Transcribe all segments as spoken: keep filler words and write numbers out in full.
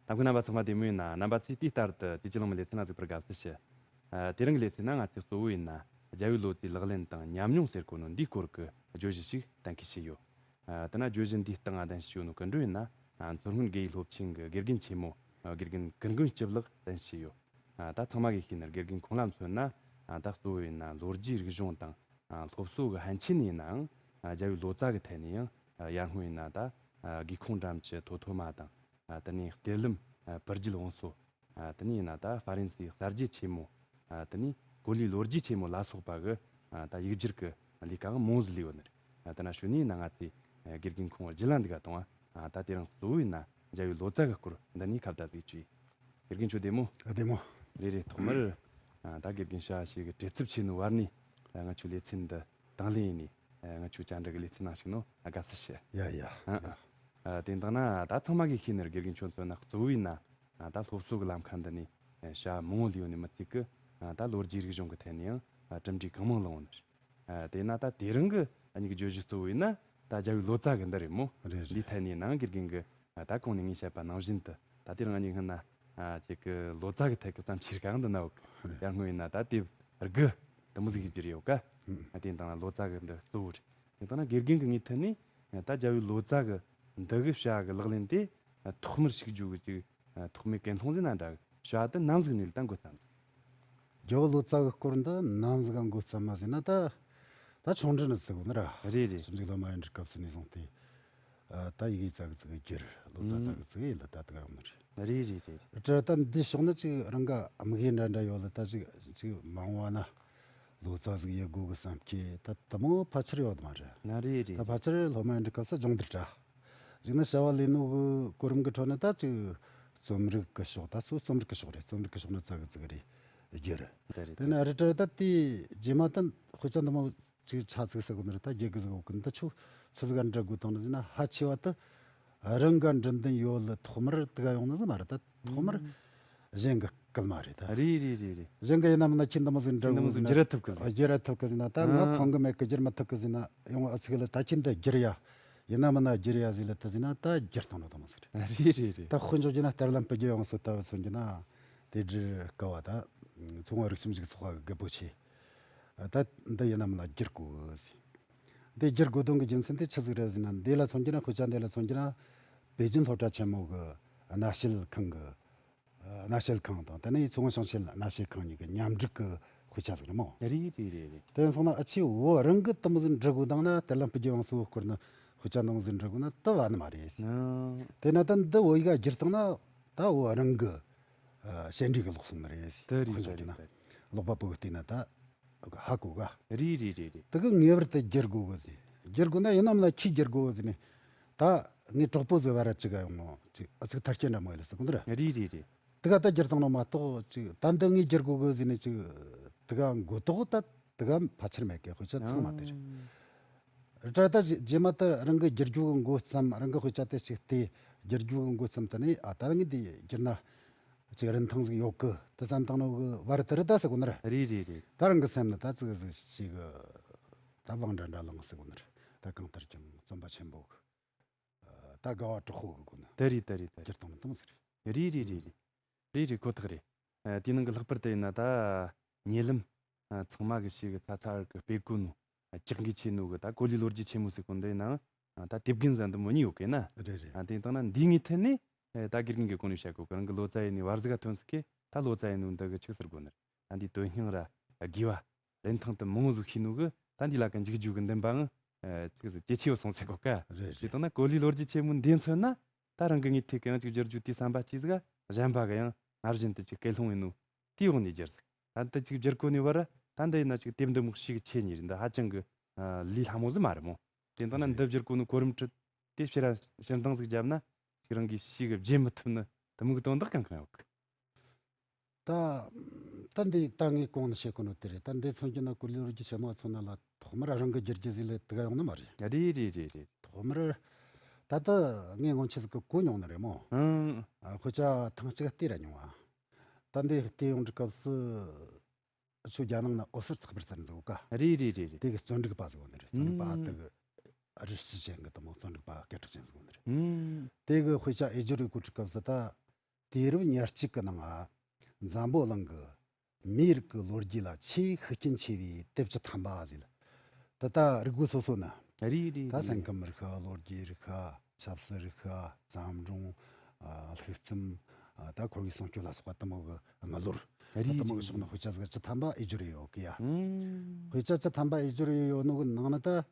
ལྟ་མཁན་རྣམ་པ་ཚང་མ་བདེ་མོ་ཡིན་ན། རྣམ་པ་ཚོས་དུས་ལྟར་དུ་དུས་ཀྱི་ལང་མི་ལེ་ཚན་ལ་གཟིགས་པར་དགའ་བསུ་ཞུ། ཨ། དེ་རིང་གི་ལེ་ཚན་ན་ང་ཚོས་གཙོ་བོ་ཡིན་ན་རྒྱལ་བའི་ལོ་ཙཱའི་ལག་ལེན་དང་ཉམས་མྱོང་ཟེར་གོ་ནོ་འདིའི་སྐོར་གྱི་བརྗོད་གཞི་ཞིག་གཏན་འཁེལ་བྱས་ཡོད། ཨ། དེ་ན་བརྗོད་གཞི་འདིའི་སྟེང་ང་གདན་ཞུས་ཡོད་ནོ་སྐུ་མགྲོན་ཡིན་ན། ཨ། མཚོ་སྔོན་དགེ་འོས་སློབ་ཆེན་གྱི་དགེ་རྒན་ཆེན་མོ། ཨ། དགེ་རྒན་ཀིར་མགོན་སྐྱིད་ལགས་གདན་ཞུས་ཡོད། ཨ། ད་ཚང་མ་གིས་ཤེས་ནི་རེད། དགེ་རྒན་ཁོང་ལ་མཚོན་ན། ཨ། ད་གཙོ་བོ་ཡིན་ན་ལོ་རྒྱུས་རིག་གཞུང་དང་། ཨ། སློབ་གསོ་གི་ཕན་ཆད་ནས་ཡིན་ནའང་། ཨ། རྒྱལ་བའི་ལོ་ཙཱ་གི་ཐད་ནས་ཡང་། ཨ། ཡར་སྔོན་ཡིན་ན་ད། ཨ། སྒེའུ་ཁུང་འགྲམ་གྱི་ཐོ་ཐོ་མ་དང་། ཨ། དེ་ནས་གཏེར་ལམ། ཨ། བུ་རྒྱུད་བང་སོ། ཨ། དེ་ནས་ཡིན་ན་ད་ཧྥ་རན་སིའི་གསར་བརྗེ་ཆེན་མོ། ཨ། དེ་ནས་གོ་ལའི་ལོ་རྒྱུས་ཆེན་མོ་ལ་སོགས་པ་གི། ཨ། ད་ཡིག་སྒྱུར་གྱི་ལས་ཀའང་མང་ཟིག་ལས་ཡོད་ནི་རེད། ཨ། དེ་ན་གཞུག་ནས་ཡིན་ན་ང་ཚོས། ཨ། དགེ་རྒན་ཁོང་བར་རྒྱུས་ལོན་འདི་ག་གཏོང་བ། ཨ། ད་དེ་རིང་གཙོ་བོ་ཡིན་ན་རྒྱལ་བའི་ལོ་ཙཱ་གི་སྐོར་འདི་ནས་ཁ་བརྡ་ཟིག་བྱོས། དགེ་རྒན་ཁྱོད་བདེ་མོ། ཨ། བདེ་མོ། རེད་རེད། ཐོག་མར། ཨ། ད་དགེ་རྒན་ཞྭ་ཞིག་གི་བྲེལ་འཚུབ་ཆེ་ནོ་བར་ནས། ཨ། ང་ཆོའི་ལེ་ཚན་འདི་དང་ལེན་ཡིན་ནས། ཨ། ང་ཆོའི་བཅར་འདྲི་གི་ལེ་ཚན་ནང་ཞུགས་ནོ། ཨ། དགའ་བསུ་ཞུ། ཡ་ཡ། ཨ། ཡ། ཨ། དེ་འདང་ན་ད་ཚང་མ་གིས་ཤེས་ནི་རེད། དགེ་རྒན་ཁྱོད་མཚོན་ན་གཙོ་བོ་ཡིན་ན། ཨ། ད་སློབ་གསོ་གི་ལམ་ཁ་འདི་ནས། ཨ། བྱ་བ་མང་བོ་ལས་ཡོད་ནི་མི་ཚད་ཀི། ཨ། ད་ལོ་རྒྱུས་རིག་གཞུང་གི་ཐད་ནས་ཡང་། ཨ། གྲུབ་འབྲས་གང་མང་བླངས་ཡོད་ནི་རེད། ཨ། དེས་ན་ད་དེ་རིང་གི་ཨ་ནི་གི་བརྗོད་གཞི་གཙོ་བོ་ཡིན་ན་ད་རྒྱལ་བའི་ལོ་ཙཱ་གི་འདི་རེད་མོ། རེད་རེད། འདིའི་ཐད་ནས་ནང་དགེ་རྒན་གི། ཨ། ད་གོང་ནས་ངས་བཤད་པ་ནང་བཞིན་དུ། ད་དེ་རིང་ཨ་ནི་སྔོན་ན། ཨ། ཅིག་གི་ལོ་ཙཱ་གི་ཐད་ཀྱི་བརྩམས་ཆོས་རིགས་གང་འདི་ན་འོག་གི། རེད། ཡར་སྔོན་ཡིན་ན་ད་དེབ་དགུ་དེ་མོ་ཟིག་བསྒྱུར་ཡོད་ཀ། ཨ། དེ་དང་ལོ་ཙཱ་གི་འདི་གཙོ་བོ་རེད། དེ་དང་ན་དགེ་རྒན་གི་ངའི་ཐད་ནས་ད་རྒྱལ་བའི་ལོ་ཙཱ་གི་འདི་གི་བྱ་གི་ལག་ལེན་དེ། ཨ། ཐོག་མར་ཞུགས་རྒྱུ་གི་ཅིག། ཨ། ཐོག་མའི་ཀུན་སློང་ཟེར་ན་འདྲ་གི། བྱ་དེ་ནམ་ཟིག་ནས་ད་འགོ་བརྩམས་ཟིག། རྒྱལ་བ་ལོ་ཙཱ་གི་སྐོར་འདི་ནམ་ཟིག་ག་འགོ་བརྩམས་མ་ཟེར་ན། ད་ད་ཆུང་དུས་ནས་ཟེར་གོ་ནི་ར། རེད་རེད། ཞིབ་འཇུག་སློབ་མ་ཡིན་དུས་སྐབས་སུ་ནས་བཟུང་སྟེ། ཨ། ད་ཡི་གེ་ཙག་གི་ཙིག་གི་བསྒྱུར། ལོ་ཙཱ་ཙག་གི་ཙིག་གི་ཡིན་ལ་ད་དེ་ག་ཡོང་ནི་རེད། རེད་རེད་རེད། ད་ད་འདི་ཕྱོགས་ནི་ཅིག་རང་ག་དམིགས་ཡུལ་འདྲ་འདྲ་ཡོད་ལ། ད་ཅིག་ཅིག་མ་འོངས་པ་ན་ལོ་ཙཱ་ཟིག་ཡེད་དགོས་གི་བསམ་གི། ད་དེ་མོ་ཕལ་ཆེར་ཡོད་མ་རེད། ན་རེད་རེད། ད་ཕལ་ཆེར་སློབ་མ་ཡིན་དུས་སྐབས་སུ་སྦྱོང་བརྡར་འདྲ། གཞུག་ནས་བྱ་བ་ལས་ནོ་གི་གོ་རིམ་གི་ཁྲོད་ནས་ད་ཅིག་རྩོམ་རིག་གི་ཕྱོགས། ད་གཙོ་རྩོམ་རིག་གི་ཕྱོགས་རེད། རྩོམ་རིག་གི་ཕྱོགས་ནས་ཙག་གི་ཙིག་གི་རེད་བསྒྱུར། ད་རེད། དེ་ནས་རི་ཏྲ་ད་དེ་རྗེས་མ་ད་དཔེ་ཆ་འདི་མོ་ཅིག་ཆ་ཙིག་ཟེར་གོ་ནི་རེད། ད་རྒྱུག་གི་ཟིག་འོག་གི་འདི་ཆོ་ཆི་ཟིག་ག་འབྲི་དགོས་བཏང་ནི་ཟེར་ན། ཕལ་ཆེ་བ་ད་རང་ག་འབྲི་འདུན་ཡོད་ལ་ཐོག་མར་དེ་ག་ཡོང་ནི་ཟིག་མ་རེད། ད་ཐོག་མར་གཞན་ག་སྐུལ་མ་རེད་ད། རེད་རེད་རེད་རེད། གཞན་ག་ཡིན་ན་མིན་ན་ཁྱེད་འདི་མོ་ཟིག་འབྲི་ཁྱེད་འདི་མོ་ཟིག་འབྲི་ཐུབ་གི་ཟིག། བསྒྱུར་ཐུབ་གི་ཟིག་ན། ད་ང་ཨ་ཁོང་གི་མེད་གི་བསྒྱུར་མི་ཐུབ་གི་ཟིག་ན། ཡོང་ཨ་ཚིག་ལ་ད་ཁྱེད་འདི་བསྒྱུར་ཡ། ཡིན་ན་མིན་ན་བསྒྱུར་ཡ་ཟིག་ལ་ད་ཟེར་ན་ད་བསྒྱུར་བཏང་ནོ་དེ་མོ་ཟིག་རེད། རེད་རེད་རེད། ད་དཔེ་འཇོག་རྒྱུ་ན་གཏེར་ལམ་སྤུ་རྒྱལ་བང་སོ་ལྟ་བུ་མཚོན་རྒྱུ་ན་དེ་འབྲི་དཀའ་བ། ད་མཚོ་སྔོན་རིག་གཞུང་ཞིག་ཚོགས་པ་གི་རྒད་པོ་ཆེ། ད་འདི་ཡིན་ན་མིན་ན་བསྒྱུར་དགོས་གི་ཟེར། འདི་བསྒྱུར་དགོས་དོན་གི་རྒྱུ་མཚན་དེ་ཆི་ཟིག་རེད་ཟེར་ན། འདི་ལ་མཚོན་རྒྱུ་ན། དཔེ་ཆ་འདི་ལ་མཚོན་རྒྱུ་ན་པེ་ཅིན་སློབ་གྲྭ་ཆེན་མོ་གི་གནའ་བཤད་ཁང་གི། གནའ་བཤད་ཁང་དང་དེ་ནས་མཚོ་སྔོན་ཞིང་ཆེན་གནའ་བཤད་ཁང་གཉིས་ཀྱི་མཉམ་སྒྲིག་གི་དཔེ་ཆ་ཟིག་རེད་མོ། རེད་རེད་རེད་རེད། དེ་སོང་ན་ཨ་ཆེ་བོད་རང་གི་དེ་མོ་ཟིག་འབྲི་དགོས་བཏང་ན། གཏེར་ལམ་སྤུ་རྒྱལ་བང་སོའི་སྐོར་ནི་དཔེ་ཆ་འདི་མོ་ཟིག་འབྲི་དགོས་ན་དེ་བ་ནི་མ་རེད། ཨང་། དེ་ན་ད་འདི་བོད་ཡིག་ག་བསྒྱུར་བཏང་ན་ད་བོད་རང་གི་ཨ་བཤད་འབྲི་གི་ལོག་སོང་ནི་རེད། དེ་རེད། དཔེ་དེ་འཇོག་རྒྱུ་ན། རེད། དེ་རེད། ཀློག་པ་པོ་གི་བལྟས་ན་ད་ཧ་གོ་ག། རེད་རེད་རེད་རེད། དེ་གི་ངེས་པར་དུ་བསྒྱུར་དགོས་གི་ཟེར། བསྒྱུར་དགོས་ན་ཡིན་ན་མིན་ན་ཁྱིས་བསྒྱུར་དགོས་གི་ཟེར་ནས། ད་ངའི་གྲོགས་པོ་ཟིག་བར་ར་ཅིག་ག་ཡོང་ངོ་ཅིག་ཨ་ཚིག་མཐར་སྐྱེལ་འདྲ་མོ་ཡོད་ལ་ཟེར་གོ་ནི་ར། རེད་རེད་རེད། དེ་ག་ད་བསྒྱུར་བཏང་ནོ་མ་གཏོགས་ཅིག་ད་འདི་ངས་བསྒྱུར་དགོས་གི་ཟེར་ནས་ཅིག་དེ་ག་མགོ་ཐོག་ད་དེ་ག་ཕལ་ཆེར་མེད་གི། དཔེ་ཆ་ཚང་མ་དེ་རེད། ཨང་། རེད་ད་རྗེས་མ་ད་རང་གི་བསྒྱུར་རྒྱུ་གི་འགོ་བརྩམས། རང་གི་དཔེ་ཆ་དེ་ཅིག་བལྟས། བསྒྱུར་རྒྱུ་གི་འགོ་བརྩམས། དེ་ནས་ཨ་ད་ངས་འདི་བསྒྱུར་ན་ཅིག་རིན་ཐང་ཟིག་ཡོད་གི་དེ་བསམ་བཏང་ནོ་གི་བར་དེ་རེད་ད་ཟེར་གོ་ནི་ར། རེད་རེད་རེད། ད་རང་གི་སེམས་ནི་ད་ཙིག་ཟིག་ཅིག་གི་ད་དབང་འདྲ་འདྲ་ལངས་ཟེར་གོ་ནི་ར། ད་གང་ལྟར་ཀྱང་རྩོམ་པ་ཆེན་པོ་གི་ད་དགའ་བ་དྲག་པོ་གི་སྒོ་ནས། དེ་རེད་དེ་རེད་དེ་རེད། བསྒྱུར་བཏང་ནི་དེ་མོ་ཟིག་རེད། རེད་རེད་རེད་རེད། རེད་རེད། ཁོ་ཐག་རེད། ཨ། དེའི་ནང་གི་ལྷག་པར་དུ་ཡིན་ན་ད་ཉེ་ལམ། ཨ། ཚང་མ་གི་ཞིག་གི་ཚ་ཚ་བར་གི་སྤེལ་གོ་ནོ། ཨ། ལྕགས་འགི་ཆེ་ནོ་གི་ད་གོ་ལའི་ལོ་རྒྱུས་ཆེན་མོ་ཟེར་གོ་འདི་ཡིན་ནའང་། ཨ། ད་དེབ་རྒན་ཟེར་འདི་མོ་གཉིས་ཡོད་གི་ན། རེད་རེད། ཨ། དེ་ཡིན་དང་ན་འདི་གཉིས་ཐད་ནས། ཨ། ད་དགེ་རྒན་གི་གོ་ནས་བཤད་གོ་གི། རང་གི་ལོ་ཙཱ་ཡིན་ནི་བར་ཟིག་ག་ཐོན་ཟིག་གི། ད་ལོ་ཙཱ་ཡིན་ནོ་འདི་གི་ཆི་ཟེར་དགོས་ནི་རེད། ཨ། འདི་དོན་སྙིང་ར་དགོས་པ། རིན་ཐང་དེ་མང་བོ་ཟིག་ཤེས་ནོ་གི། ད་འདི་ལ་ཀ་འཇུག་རྒྱུ་གི་འདུན་པའང་། ཨ། ཅིག་ཟིག་ཇེ་ཆེ་བོ་སོང་ཟེར་གོ་ཀ། རེད་རེད། བྱས་བཏང་ན་གོ་ལའི་ལོ་རྒྱུས་ཆེན་མོ་འདི་མཚོན་ན། ད་རང་གི་ངའི་ཐད་ཀྱི་ཡང་ཅིག་བསྒྱུར་རྒྱུ་དེའི་བསམ་པ་ཅིག་ཟིག་གཞན་པ་གི་ཡང་སྔར་བཞིན་དུ་ཅིག་སྐུལ་སློང་ཡིན་ནོ་དེའི་འོག་ནས་བསྒྱུར་ཟིག། ད་འདི་ཅིག་བསྒྱུར་གོ་ནས་བར་ར། ད་འདི་ཡིན་ན་ཅིག་དེབ་འདི་མོ་ཞིག་གི་ཆེད་ནས་རེད། འདི་ཧ་ཅང་གི་ལས་སླ་མོ་ཟིག་མ་རེད་མོ། དེ་ཡིན་དང་ན་རེད། འདི་བསྒྱུར་གོ་ནོ་གོ་རིམ་ཁྲོད་དེ་ཕྱིར་ར་ཕྱིར་འདང་ཟིག་བརྒྱབ་ན། ཅིག་རང་གིས་ཞིག་གི་བརྗེད་མི་ཐུབ་ནི་དེ་མོ་གི་དོན་དག་གང་གང་ཡོད་གི། ད་ད་འདི་ད་ངས་གོང་ནས་བཤད་གོ་ནོ་དེ་རེད། ད་འདི་མཚོན་རྒྱུ་ན་གོ་ལའི་ལོ་རྒྱུས་ཆེན་མོ་མཚོན་ན་ལ་ཐོག་མར་རང་གི་བསྒྱུར་རྒྱུ་ཟིག་ལས་དེ་ག་ཡོང་ནི་མ་རེད། རེད་རེད་རེད་རེད། ཐོག་མར་ད་ལྟ་ངས་སྔོན་ཆད་ཟིག་གི་གོ་མྱོང་ནི་རེད་མོ། ཨང་། ཨ། དཔེ་ཆ་ཐེངས་གཅིག་བལྟས་ར་མྱོང་ཨ། ད་འདི་བལྟས་ཡོང་དུས་སྐབས་སུ་ཁྱོད་རྒྱ་ནང་ན་འོད་ཟེར་ཚགས་པར་ཟེར་ནི་ཟིག་ཡོད་ཀ། རེད་རེད་རེད་རེད། དེ་གི་རྩོམ་སྒྲིག་པ་ཟིག་ཡོད་ནི་རེད། རྩོམ་སྒྲིག་པ་ཨང་། དེ་གི་རི་སྐྱེས་ཅན་གི་དེ་མོ་རྩོམ་སྒྲིག་པ་སྐད་གྲགས་ཅན་ཟིག་ཡོད་ནི་རེད། ཨང་། དེ་གི་དཔེ་ཆ་ཨེ་བསྒྱུར་རེ་གོ་དུས་སྐབས་སུ་ད། དུས་རབས་ཉེར་གཅིག་གི་ནང་ང་འཛམ་བུ་གླིང་གི་མིའི་རིགས་ཀྱི་ལོ་རྒྱུས་ལ་ཆེས་ཤུགས་རྐྱེན་ཆེ་བའི་དེབ་བཅུ་ཐམ་པ་ཟེར། ད་ལྟ་རིགས་རྒོད་སོ་སོ་ནི། རེད་རེད་ད་རེད། སེམས་ཁམས་རིག་པ། ལོ་རྒྱུས་རིག་པ། ཆབ་སྲིད་རིག་པ། བརྩམས་སྒྲུང་། ཨ། ལྷུག་རྩོམ། ཨ། ད་ཁོར་ཡུག་སྲུང་སྐྱོབ་ལ་སོགས་པ་དེ་མོ་གི་དངུལ་ལོར། རེད་ད་དེ་མོ་གི་རེད་ཕྱོགས་ནས། རེད། དཔེ་ཆ་ཟིག་བཅུ་ཐམ་པ་དབྱེ་སྦྱོར་ཡོད་གི་ཡ། ཨུམ། དཔེ་ཆ་བཅུ་ཐམ་པ་དབྱེ་སྦྱོར་ཡོད་ནོ་གི་ནང་ནས་ད།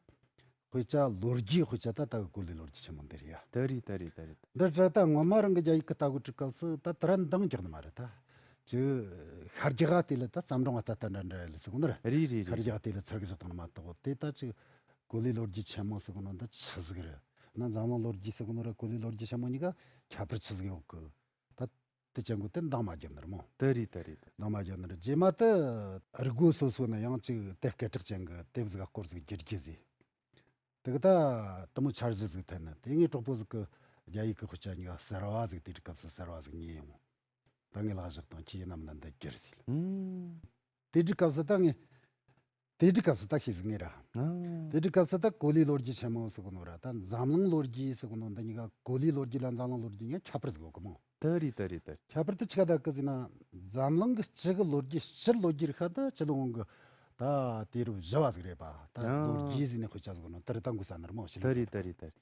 དཔེ་ཆ་ལོ་རྒྱུས་དཔེ་ཆ་ད་ལྟ་གི་གོ་ལའི་ལོ་རྒྱུས་ཆེན་མོ་འདི་རེད་ཡ། ད་རེད་ད་རེད་ད་རེད། འདི་ད་ལྟ་སྔོན་མ་རང་གི་རྒྱ་ཡིག་གི་ལྟ་གི་འདུག་སྐབས་སུ་ད་དེ་ར་འདང་རྒྱག་ནི་མ་རེད་ད། ཅིག་ཤར་རྒྱག་དེ་ལ་ད་བརྩམས་སྒྲུང་ལྟ་ལྟ་འདྲ་འདྲ་ལ་ཟེར་གོ་ནི་རེད། རེད་རེད་རེད། ཤར་རྒྱག་དེ་ལ་ཚར་གི་བཞག་བཏང་ནི་མ་གཏོགས། དེ་ད་ཅིག་གོ་ལའི་ལོ་རྒྱུས་ཆེན་མོ་ཟེར་གོ་ནོ་འདི་ཆི་ཟིག་རེད། ན་འཛམ་གླིང་ལོ་རྒྱུས་ཟེར་གོ་ནོ་ར་གོ་ལའི་ལོ་རྒྱུས་ཆེན་མོ་གཉིས་ཀ་ཁྱད་པར་ཆི་ཟིག་ཡོད་གི། ད་དེ་ཅན་གོ་དེ་འདང་མ་རྒྱབ་ནི་རེད་མོ། ད་རེད་ད་རེད་ད། འདང་མ་རྒྱབ་ནི་རེད། རྗེས་མ་དེ་རིགས་རྒོད་སོ་སོ་ནས་ཡང་ཅིག་དེབ་སྐད་གྲགས་ཅན་གི་དེབ་ཟིག་ག་སྐོར་ཟིག་བསྒྱུར་རྒྱུ་ཟེར། དེ་གི་ད་དེ་མོ་འཆར་གཞི་ཟིག་འཐེན་ནས། དེ་ངའི་གྲོགས་པོ་ཟིག་གི་རྒྱ་ཡིག་གི་དཔེ་ཆ་གཉིས་ཀ་གསར་བ་ཟིག་དེ་དུས་སྐབས་སུ་གསར་བ་ཟིག་རྙེད་ཡོང་། ད་ངས་ལག་བཞག་དང་ཁྱེད་ཡིན་ནམ་ན་འདི་བསྒྱུར་ཟིག་ལ། ཨུམ། དེ་དུས་སྐབས་སུ་ད་ངས། དེ་དུས་སྐབས་སུ་ད་ཤེས་ཟིག་ངས་ར། ཨ། དེ་དུས་སྐབས་སུ་ད་གོ་ལའི་ལོ་རྒྱུས་ཆེན་མོ་ཟེར་གོ་ནོ་ར་ད་འཛམ་གླིང་ལོ་རྒྱུས་ཟེར་གོ་ནོ་འདི་གཉིས་ཀ། གོ་ལའི་ལོ་རྒྱུས་ལ་འཛམ་གླིང་ལོ་རྒྱུས་གཉིས་ཁྱད་པར་ཟིག་ཡོད་གི་མོ། ད་རེད་ད་རེད་ད་རེད། ཁྱད་པར་དེ་ཆི་ག་ད་གི་ཟེར་ན། འཛམ་གླིང་གི་སྤྱི་གི་ལོ་རྒྱུས། སྤྱིར་ལོ་རྒྱུས་རིག་པ་ད་སྤྱི་ལོ་གོང་གི་ད་དུས་རབས་བཞི་བ་ཟིག་རེད་པ། ད། ཨ། ལོ་རྒྱུས་ཟེར་ནས་དཔེ་ཆ་ཟིག་ནོ་དེ་རེད་ད་འགོ་ས་ནར་མོ་ཞིག་ད་རེད་ད་རེད་ད་རེད།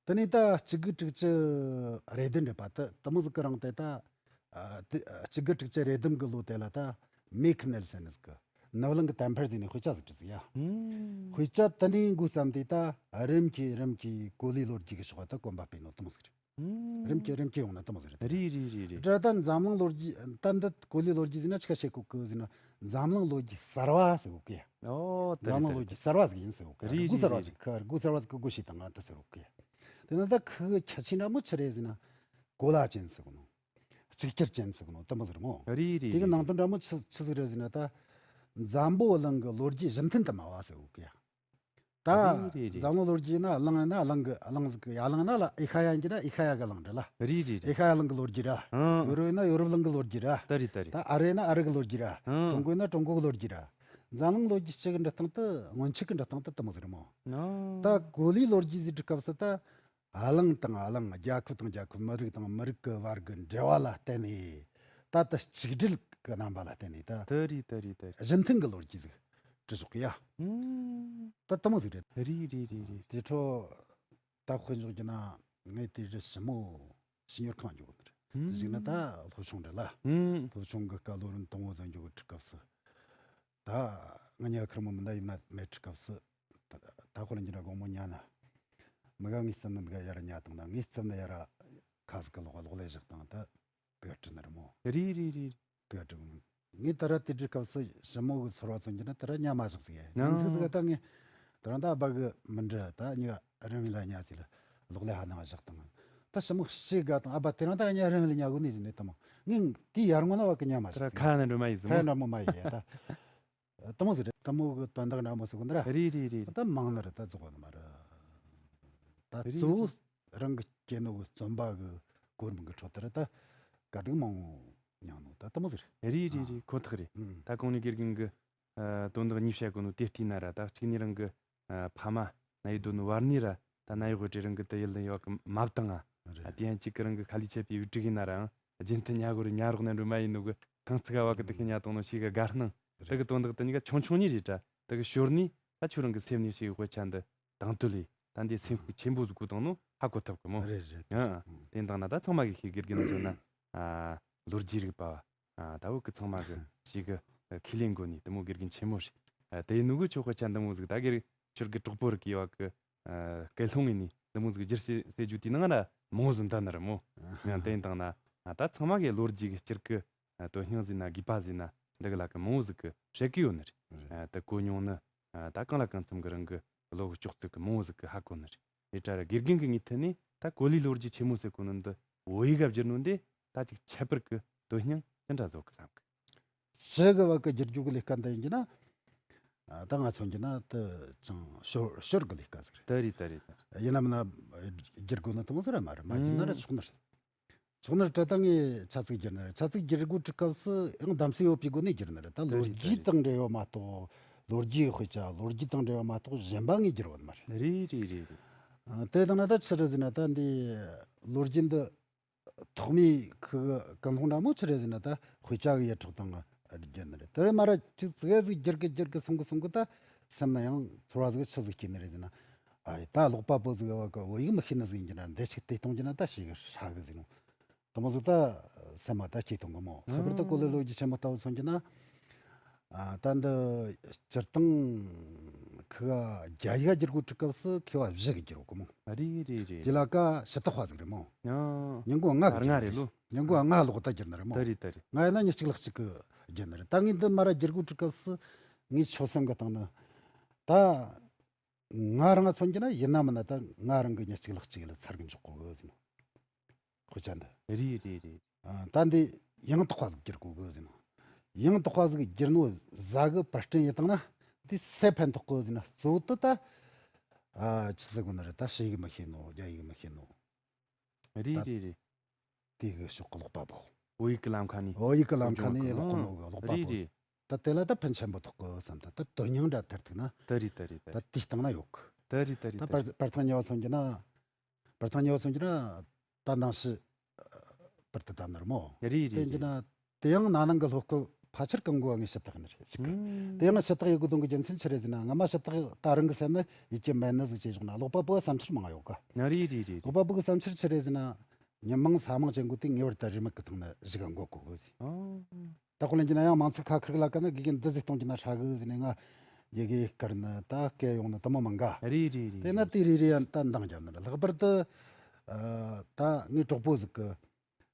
དེ་ནས་ད་གཅིག་དགུ་དྲུག་ཅུ་རེ་བདུན་རེད་པ། ད་དེ་མོ་ཟིག་གི་རིང་དེ་ད། ཨ། དེ་གཅིག་དགུ་དྲུག་ཅུ་རེ་བདུན་གི་ལོ་དེ་ལ་ད་མེག་ནེལ་སན་ཟིག་གི་ནབ་གླིང་གི་ཏེམ་ཕལ་ཟེར་ནས་དཔེ་ཆ་ཟིག་བྲིས་ཟིག་ཡ། ཨུམ། དཔེ་ཆ་དེ་ནས་འགོ་བརྩམས་དེ་ད་རིམ་གྱིས་རིམ་གྱིས་གོ་ལའི་ལོ་རྒྱུས་ཀྱི་ཕྱོགས་ད་གོམ་པ་སྤོས་ནོ་དེ་མོ་ཟིག་རེད། ཨུམ། རིམ་གྱིས་རིམ་གྱིས་ཡོང་ན་དེ་མོ་ཟིག་རེད། རེད་རེད་རེད་རེད། ད་ལྟ་འཛམ་གླིང་ལོ་རྒྱུས་ད་འདི་གོ་ལའི་ལོ་རྒྱུས་ཟེར་ན་ཆི་ག་བཤད་གོ་གི་ཟེར་ན། འཛམ་གླིང་ལོ་རྒྱུས་གསར་བ་ཟེར་གོ་གི་ཡ། ཨོ། ད་རེད་འཛམ་གླིང་ད་ལོ་རེད་རྒྱུས་གསར་བ་ཟིག་ཡིན་ཟེར་གོ་གི་ཡ། རེད་རིག་རྒོད་གསར་བ་རེད་ཟིག་རེད། ཁ་རིག་རྒོད་གསར་བ་ཟིག་གི་སྒོ་ཕྱེ་བཏང་ང་ད་ཟེར་གོ་གི་ཡ། དེ་ན་ད་ཁུ་གི་ཁྱད་ཆོས་འདྲ་མོ་ཆི་རེད་ཟེར་ན། གོ་ལ་ཅན་ཟེར་གོ་ནོ། གཅིག་གྱུར་ཅན་ཟེར་གོ་ནོ་དེ་མོ་ཟིག་རེད་མོ། རེད་རེད་དེ་གི་རེད་ནང་རེད། དོན་འདྲ་མོ་ཆི་ཆི་ཟིག་རེད་ཟེར་ན། ད་འཛམ་བུ་གླིང་གི་ལོ་རྒྱུས་གཞི་མཐུན་དུ་མ་བ་ཟེར་གོ་གི་ཡ། ད་རེད་རེད་རེད། འཛམ་གླིང་ལོ་རྒྱུས་ན་གླིང་ཡིན་ན་གླིང་གི་གླིང་ཟིག་གི་ཡ། གླིང་ན་ལ་ཨེ་ཤ་ཡ་ཡིན་གྱི་ན་ཨེ་ཤ་ཡ་གི་གླིང་རེད་ལ། རེད་རེད་ཨེ་རེད། ཤ་ཡ་གླིང་གི་ལོ་རྒྱུས་ར། ཨང་། ཡོ་རོབ་ཡིན་ན་ཡོ་རོབ་གླིང་གི་ལོ་རྒྱུས་ར། ད་རེད་ད་རེད། ད་ཨ་རི་ཡིན་ན་ཨ་རི་གི་ལོ་རྒྱུས་ར། ཨང་། ཀྲུང་གོ་ཡིན་ན་ཀྲུང་གོ་གི་ལོ་རྒྱུས་ར། འཛམ་གླིང་ལོ་རྒྱུས་སྤྱི་གི་འགྲོ་སྟངས་དེ། སྔོན་ཆད་གི་འགྲོ་སྟངས་དེ་དེ་མོ་ཟིག་རེད་མོ། ཨང་། ད་གོ་ལའི་ལོ་རྒྱུས་ཟེར་དུས་སྐབས་སུ་ད། གླིང་དང་གླིང་། རྒྱལ་ཁབ་དང་རྒྱལ་ཁབ། མི་རིགས་དང་མི་རིགས་ཀྱི་བར་གྱི་འབྲེལ་བ་ལ་བརྟེན་ནས། ད་ལྟ་གཅིག་སྒྲིལ་གྱི་རྣམ་པ་ལ་བརྟེན་ནས་ད། ད་རེད་ད་རེད་ད་རེད། གཞི་མཐུན་གྱི་ལོ་རྒྱུས་ཟིག་བྲིས་ཆོག་གི་ཡ། ཨུམ། ད་དེ་མོ་ཟིག་རེད། རེད་རེད་རེད་རེད། དེ་འཕྲོ་ད་དཔེ་འཇོག་རྒྱུ་ན། ངས་དེ་རིང་ཞི་མོ་ཞི་ཉོར་ཁང་འགྱོ་གི་རེད། ཨུམ། དེ་ཞིག་ན་ད་སློབ་ཆུང་རེད་ལ། ཨུམ། སློབ་ཆུང་གི་སྐབས་ལོ་རིམ་དང་པོ་ཟིག་འགྱོ་གི་དུས་སྐབས་སུ། ད་ང་ཉལ་ཁུར་མོ་མི་འདའ་ཡིན་ན་མེད་དུས་སྐབས་སུ། ད་ད་ཁོ་ལ་འགྱུར་དགོང་མོ་ཉལ་ན། མི་ག་ངའི་རྩིབ་ན་འདི་ག་ཡར་ཉལ་བཏང་ན། ངའི་རྩིབ་ན་ཡར་ཁ་ཟིག་གི་ལོག་ལོག་ལས་བཞག་བཏང་ད། དེ་ག་བྲིས་ནི་རེད་མོ། རེད་རེད་རེད། དེ་ག་བྲིས་མོ། ངས་ད་ར་དེ་དུས་སྐབས་སུ་ཞི་མོ་གི་ཚོར་བ་མཚོན་རྒྱུ་ན། ད་ར་ཉལ་མ་བཞག་ཟིག་ཡ། ཨང་། ཉིན་ཟིག་ཟིག་ག་ད་ངས་ད་ར་ད་ཨ་ཕ་གི་མི་འདྲི། ད་ཉི་ག་རིང་ལ་ཉལ་ཟིག་ལ་ལོག་ལས་ཧ་ནང་བཞག་བཏང་། ད་ཞི་མོ་ཤི་ག་དང་ཨ་ཕ་དེ་རིང་ད་ཉི་ག་རིང་ལ་ཉལ་གོ་ནི་ཟིག་ནས་ད་མོ། ངས་དེའི་ཡར་སྔོན་ན་བ་གི་ཉལ་མ་ད་བཞག་ར་ཟིག་ཁ་ན་འགྲོ་མ་ཡིན་ཟིག་ཁ་མོ། ན་འགྲོ་མོ་མ་ཡིན་ཡ་ད། དེ་མོ་ཟིག་རེད། དེ་མོ་གི་དོན་དག་འདྲ་མོ་ཟིག་གོ་ནི་ར། རེད་རེད་རེད། ད་མང་ནི་རེད། ད་རྫོགས་ནི་མ་རེད། ད་རེད་གཙོ་བོ་རེད། རང་གི་སྐྱེས་ནོ་གི་བརྩོན་པ་གི་གོ་རིམ་གི་ཁྲོད་དུ་རེད། ད་དཀའ་སྡུག་མང་བོ་མྱངས་ནོ་ད་དེ་མོ་ཟིག་རེད། རེད་རེད་རེད། ཨ། ཁོ་ཐག་རེད། ཨང་། ད་གོང་ནས་དགེ་རྒན་གི་ཨ། དོན་དག་གཉིས་བཤད་གོ་ནོ་དེ་བལྟས་ན་ར། ད་གཅིག་ནས་རང་གི་ཨ། ཕ་མ་ན་ཡོད་དོ་ནོ་བར་ནས་ར། ད་ན་ཡོད་དགོས་དྲི་རང་གི་དུ་ཡིད་ལ་ཡོད་གི་མ་བཏང་ང་། རེད། ཨ། དེ་ཡང་གཅིག་གི་རང་གི་ཁ་ལས་ཆད་པའི་བུ་ཕྲུག་ཡིན་ན་ར། ཨང་། རྒྱུན་མཐུད་ཉལ་དགོས་རེད། ཉལ་རོགས་ན་འགྲོ་མ་ཡིན་ནོ་གི་ཐང་ཚིག་ག་བ་གི་དུ་ཤི་ཉལ་བཏང་ནོ་ཞིག་གི་དགའ་སྣང་། དེ་གི་དོན་དག་དེ་གཉིས་ཀ་ཆུང་ཆུང་ནས་རེད་དྲ། དེ་གི་ཞོར་ནས་ད་ཁྱོད་རང་གི་སེམས་ནས་ཞིག་དཔེ་ཆ་འདི་དང་དུ་ལས། ད་འདི་སེམས་ཤུགས་ཆེན་པོ་ཟིག་གོ་བཏང་ནོ་ཧ་གོ་ཐུབ་གི་མོ། རེད་རེད། ཨང་། དེ་འདང་ན་ད་ཚང་མ་གི་ཤེས་དགེ་རྒན་ཚོ་ན། ཨ། ལོ་རྒྱུས་རིག་པ་བ། ཨ། ད་བོད་གི་ཚང་མ་གི་ཞིག་གི་ཁས་ལེན་དགོས་ནི་དེ་མོ་དགེ་རྒན་ཆེན་མོ་རེད། ཨ། དེ་ནུ་གི་ཆོག་གི་ཆ་འདི་མོ་ཟིག་ད་གེར་ཁྱོད་གི་གྲོགས་པོ་རིག་གི་བ་གི། ཨ། སྐད་སློང་ངེ་ནི་དེ་མོ་ཟིག་སྒྱུར་སེ་སེ་རྒྱུ་དེ་ནང་ན་མོ་ཟིག་འདི་ནི་རེད་མོ། ཡང་དེ་འདང་ན། ཨ། ད་ཚང་མ་གི་ལོ་རྒྱུས་གི་སྤྱིར་གི་ཨ། དོན་སྙིང་ཟིན་ན་དགོས་པ་ཟིན་ན་འདི་གི་ལ་གི་མོ་ཟིག་གི་བཤད་གི་ཡོད་ནི་རེད། རེད། ཨ། དེ་གོ་མྱོང་ནི། ཨ། ད་གང་ལ་གང་འཚམ་གི་རང་གི་བློ་གི་ལྕོགས་ཚོད་གི་མོ་ཟིག་གི་ཧ་གོ་ནི་རེད། རེད་དྲ་ར་དགེ་རྒན་གི་ངའི་ཐད་ནས་ད་གོ་ལའི་ལོ་རྒྱུས་ཆེན་མོ་ཟེར་གོ་ནོ་འདི་བོད་ཡིག་ག་བསྒྱུར་ནོ་འདི་ད་ཅིག་ཁྱད་པར་གི་དོན་སྙིང་ཅི་འདྲ་བཟོ་གི་བསམ་གི། ཞི་གི་བ་གི་བསྒྱུར་རྒྱུ་གི་ལས་ཀ་འདི་ཡིན་གྱི་ན། ཨ། ད་ང་མཚོན་གྱི་ན་དེ་ཅང་ཞོར་ཞོར་གི་ལས་ཀ་ཟིག་རེད། ད་རེད་ད་རེད་ད། ཡིན་ནམ་ན་བསྒྱུར་དགོས་ནི་དེ་མོ་ཟིག་ར་མ་རེད། མ་བསྒྱུར་ན་ར་ཆོག་ནི་རེད། ཆོག་ནི་རེད་དྲ། ད་ངས་ཆ་ཚིག་བསྒྱུར་ནི་རེད། ཆ་ཚིག་བསྒྱུར་དགོས་དུས་སྐབས་སུ་ཡང་གདམ་གསེས་ཡོད་པའི་སྒོ་ནས་བསྒྱུར་ནི་རེད། ད་ལོ་རྒྱུས་དང་འབྲེལ་བ་མ་གཏོགས། ལོ་རྒྱུས་དཔེ་ཆ་ལོ་རྒྱུས་དང་འབྲེལ་བ་མ་གཏོགས་གཞན་པ་ངས་བསྒྱུར་བ་ནི་མ་རེད། རེད་རེད་རེད་རེད། ཨ། དེ་དང་ན་ད་ཆི་རེད་ཟེར་ན། ད་འདི་ལོ་རྒྱུས་འདི་ ཐོག་མའི་ཁུ་གི་ཀུན་སློང་འདྲ་མོ་ཆི་རེད་ཟེར་ན། ད་དཔེ་ཆ་གི་ཡིག་ཕྲེང་སྟེང་བསྒྱུར་ནི་རེད། དེ་རེད་མ་ར་ཅིག་ཙི་གེ་ཟིག་བསྒྱུར་གི་བསྒྱུར་གི་སོང་གི་སོང་གི། ད་སེམས་ན་ཡང་ཚོར་བ་ཟིག་ཆི་ཟིག་སྐྱེས་ནི་རེད་ཟེར་ན། ཨ་ཡེ་ད་ཀློག་པ་པོ་ཟིག་བ་གི་བོད་ཡིག་མི་ཤེས་ནི་ཟིག་ཡིན་གྱི་ན། འདི་ཞིག་བལྟས་གཏོང་གྱི་ན་ད་ཞེ་གི་ཧྲ་གི་ཟེར་ནོ། དེ་མོ་ཟིག་ད་སེམས་མ་ད་སྐྱེས་གཏོང་གི་མོ། ལྷག་པར་དུ་གོ་ལའི་ལོ་རྒྱུས་ཆེན་མོ་ལྟ་བུ་སོང་གྱི་ན། ཨ་ད་འདི་སྤྱིར་བཏང་ཁི་ག་རྒྱ་ཡིག་བསྒྱུར་གོ་དུས་སྐབས་སུ་མཁས་པ་བཞི་གིས་བསྒྱུར་གོ་མོ། རེད་རེད་རེད། དེ་ལ་ཀ་ཞུ་དག་པ་ཟིག་རེད་མོ། ཨ། ཉིན་གུང་ལྔ་གིས་ལྔ་བསྒྱུར་རེད་ལོ། ཉིན་གུང་ལྔ་ལོག་ད་བསྒྱུར་ནི་རེད་མོ། ད་རེད་ད་རེད། ང་ཡིན་ན་ཉིན་གཅིག་ལྷག་གཅིག་གིས་བསྒྱུར་ནི་རེད། ད་ངས་འདི་མ་ར་བསྒྱུར་གོ་དུས་སྐབས་སུ་ངས་ཆོད་སེམས་གི་སྟེང་ནས་ད། ང་རང་མཚོན་གྱི་ན་ཡིན་ན་མིན་ན་ད་ང་རང་གི་ཉིན་གཅིག་ལྷག་གཅིག་ལ་ཚར་གི་འཇོག་གོ་གི་ཟེར་ནོ། དཔེ་ཆ་འདི། རེད་རེད་རེད། ཨ། ད་འདི་ཡང་དག་པ་ཟིག་བསྒྱུར་དགོས་གི་ཟེར་ནོ། ཡང་དག་པ་ཟིག་བསྒྱུར་ནོ་ཟ་གི་པར་སྐྲུན་ཡེ་བཏང་ན་འདི་སེ་ཕན་ཐོགས་གི་ཟེར་ན། གཙོ་བོ་དེ་ད། ཨ། ཆི་ཟེར་དགོས་ནི་རེད། ད་ཕྱི་ཡིག་མི་ཤེས་ནོ། རྒྱ་ཡིག་མི་ཤེས་ནོ། རེད་ད་རེད་རེད། དེ་གི་ཕྱོགས་གི་ཀློག་པ་པོ། བོད་ཡིག་གི་ལམ་ཁ་ནས། བོད་ཡིག་གི་ལམ་ཁ་ནས་ཀློག་གི་ནོ་གི་ཀློག་པ་རེད་པོ། རེད། ད་དེ་ལ་ད་ཕན་ཆེན་པོ་ཐོགས་གི་བསམ། ད་ད་དོན་སྙིང་འདྲ་ཐར་ཐུག་ན། ད་རེད་ད་རེད་ད་ད་རེད། དེའི་སྟེང་ན་ཡོད་གི། ད་རེད་ད་རེད་ད་ད་རེད། པར་པར་ཐང་ཉེ་བ་སོང་གྱི་ན། པར་ཐང་ཉེ་བ་སོང་གྱི་ན། ད་ནང་ཤི་པར་དུ་བཏབ་ནི་རེད་མོ། རེད་རེད་དེ་གྱི་རེད། ན། དེ་ཡང་ན་ནིང་གི་སློབ་སྐབས་ཕལ་ཆེར་གང་དགོས་ངས་ཞུ་དག་ནི་རེད་ཞིག་གི། ཨུམ། དེ་ཡང་ཞུ་དག་ཡེད་དགོས་དོན་གི་རྒྱུ་མཚན་ཆི་རེད་ཟེར་ན། སྔ་མ་ཞུ་དག་ད་རང་གི་སེམས་ནི་ཡིད་ཀྱི་མེད་ནི་ཟིག་བྱས་བཞག་ན། ཀློག་པ་པོའི་བསམ་འཆར་མང་ཡོད་གི། ན་རེད་རེད་རེད་རེད། ཀློག་པ་པོ་གི་བསམ་འཆར་ཆི་རེད་ཟེར་ན། ཉིན་མང་ས་མང་བྱེད་དགོས་དུས་ངེས་པར་དུ་རེའུ་མིག་གི་ཐོག་ནས་གཞུག་ག་འགོད་དགོས་གི་ཟེར། ཨོ། ད་དཔེ་ལེན་གྱི་ན་ཡང་མང་ཚོགས་ཁ་ཁེར་གི་ལ་ཀ་ན་དགེ་རྒན་འདི་ཟིག་གཏོང་གྱི་ན་ཧྲ་གི་ཟེར་ནས་ང་ཡི་གེ་བསྐུར་ནི་ད་སྐད་ཡོང་ནི་དེ་མོ་མང་ག། རེད་རེད་རེད། དེ་ན་དེ་རེ་རེ་ཡང་ད་འདང་རྒྱབ་ནི་རེད། ལྷག་པར་དུ་ཨ་ད་ངའི་གྲོགས་པོ་ཟིག་གི་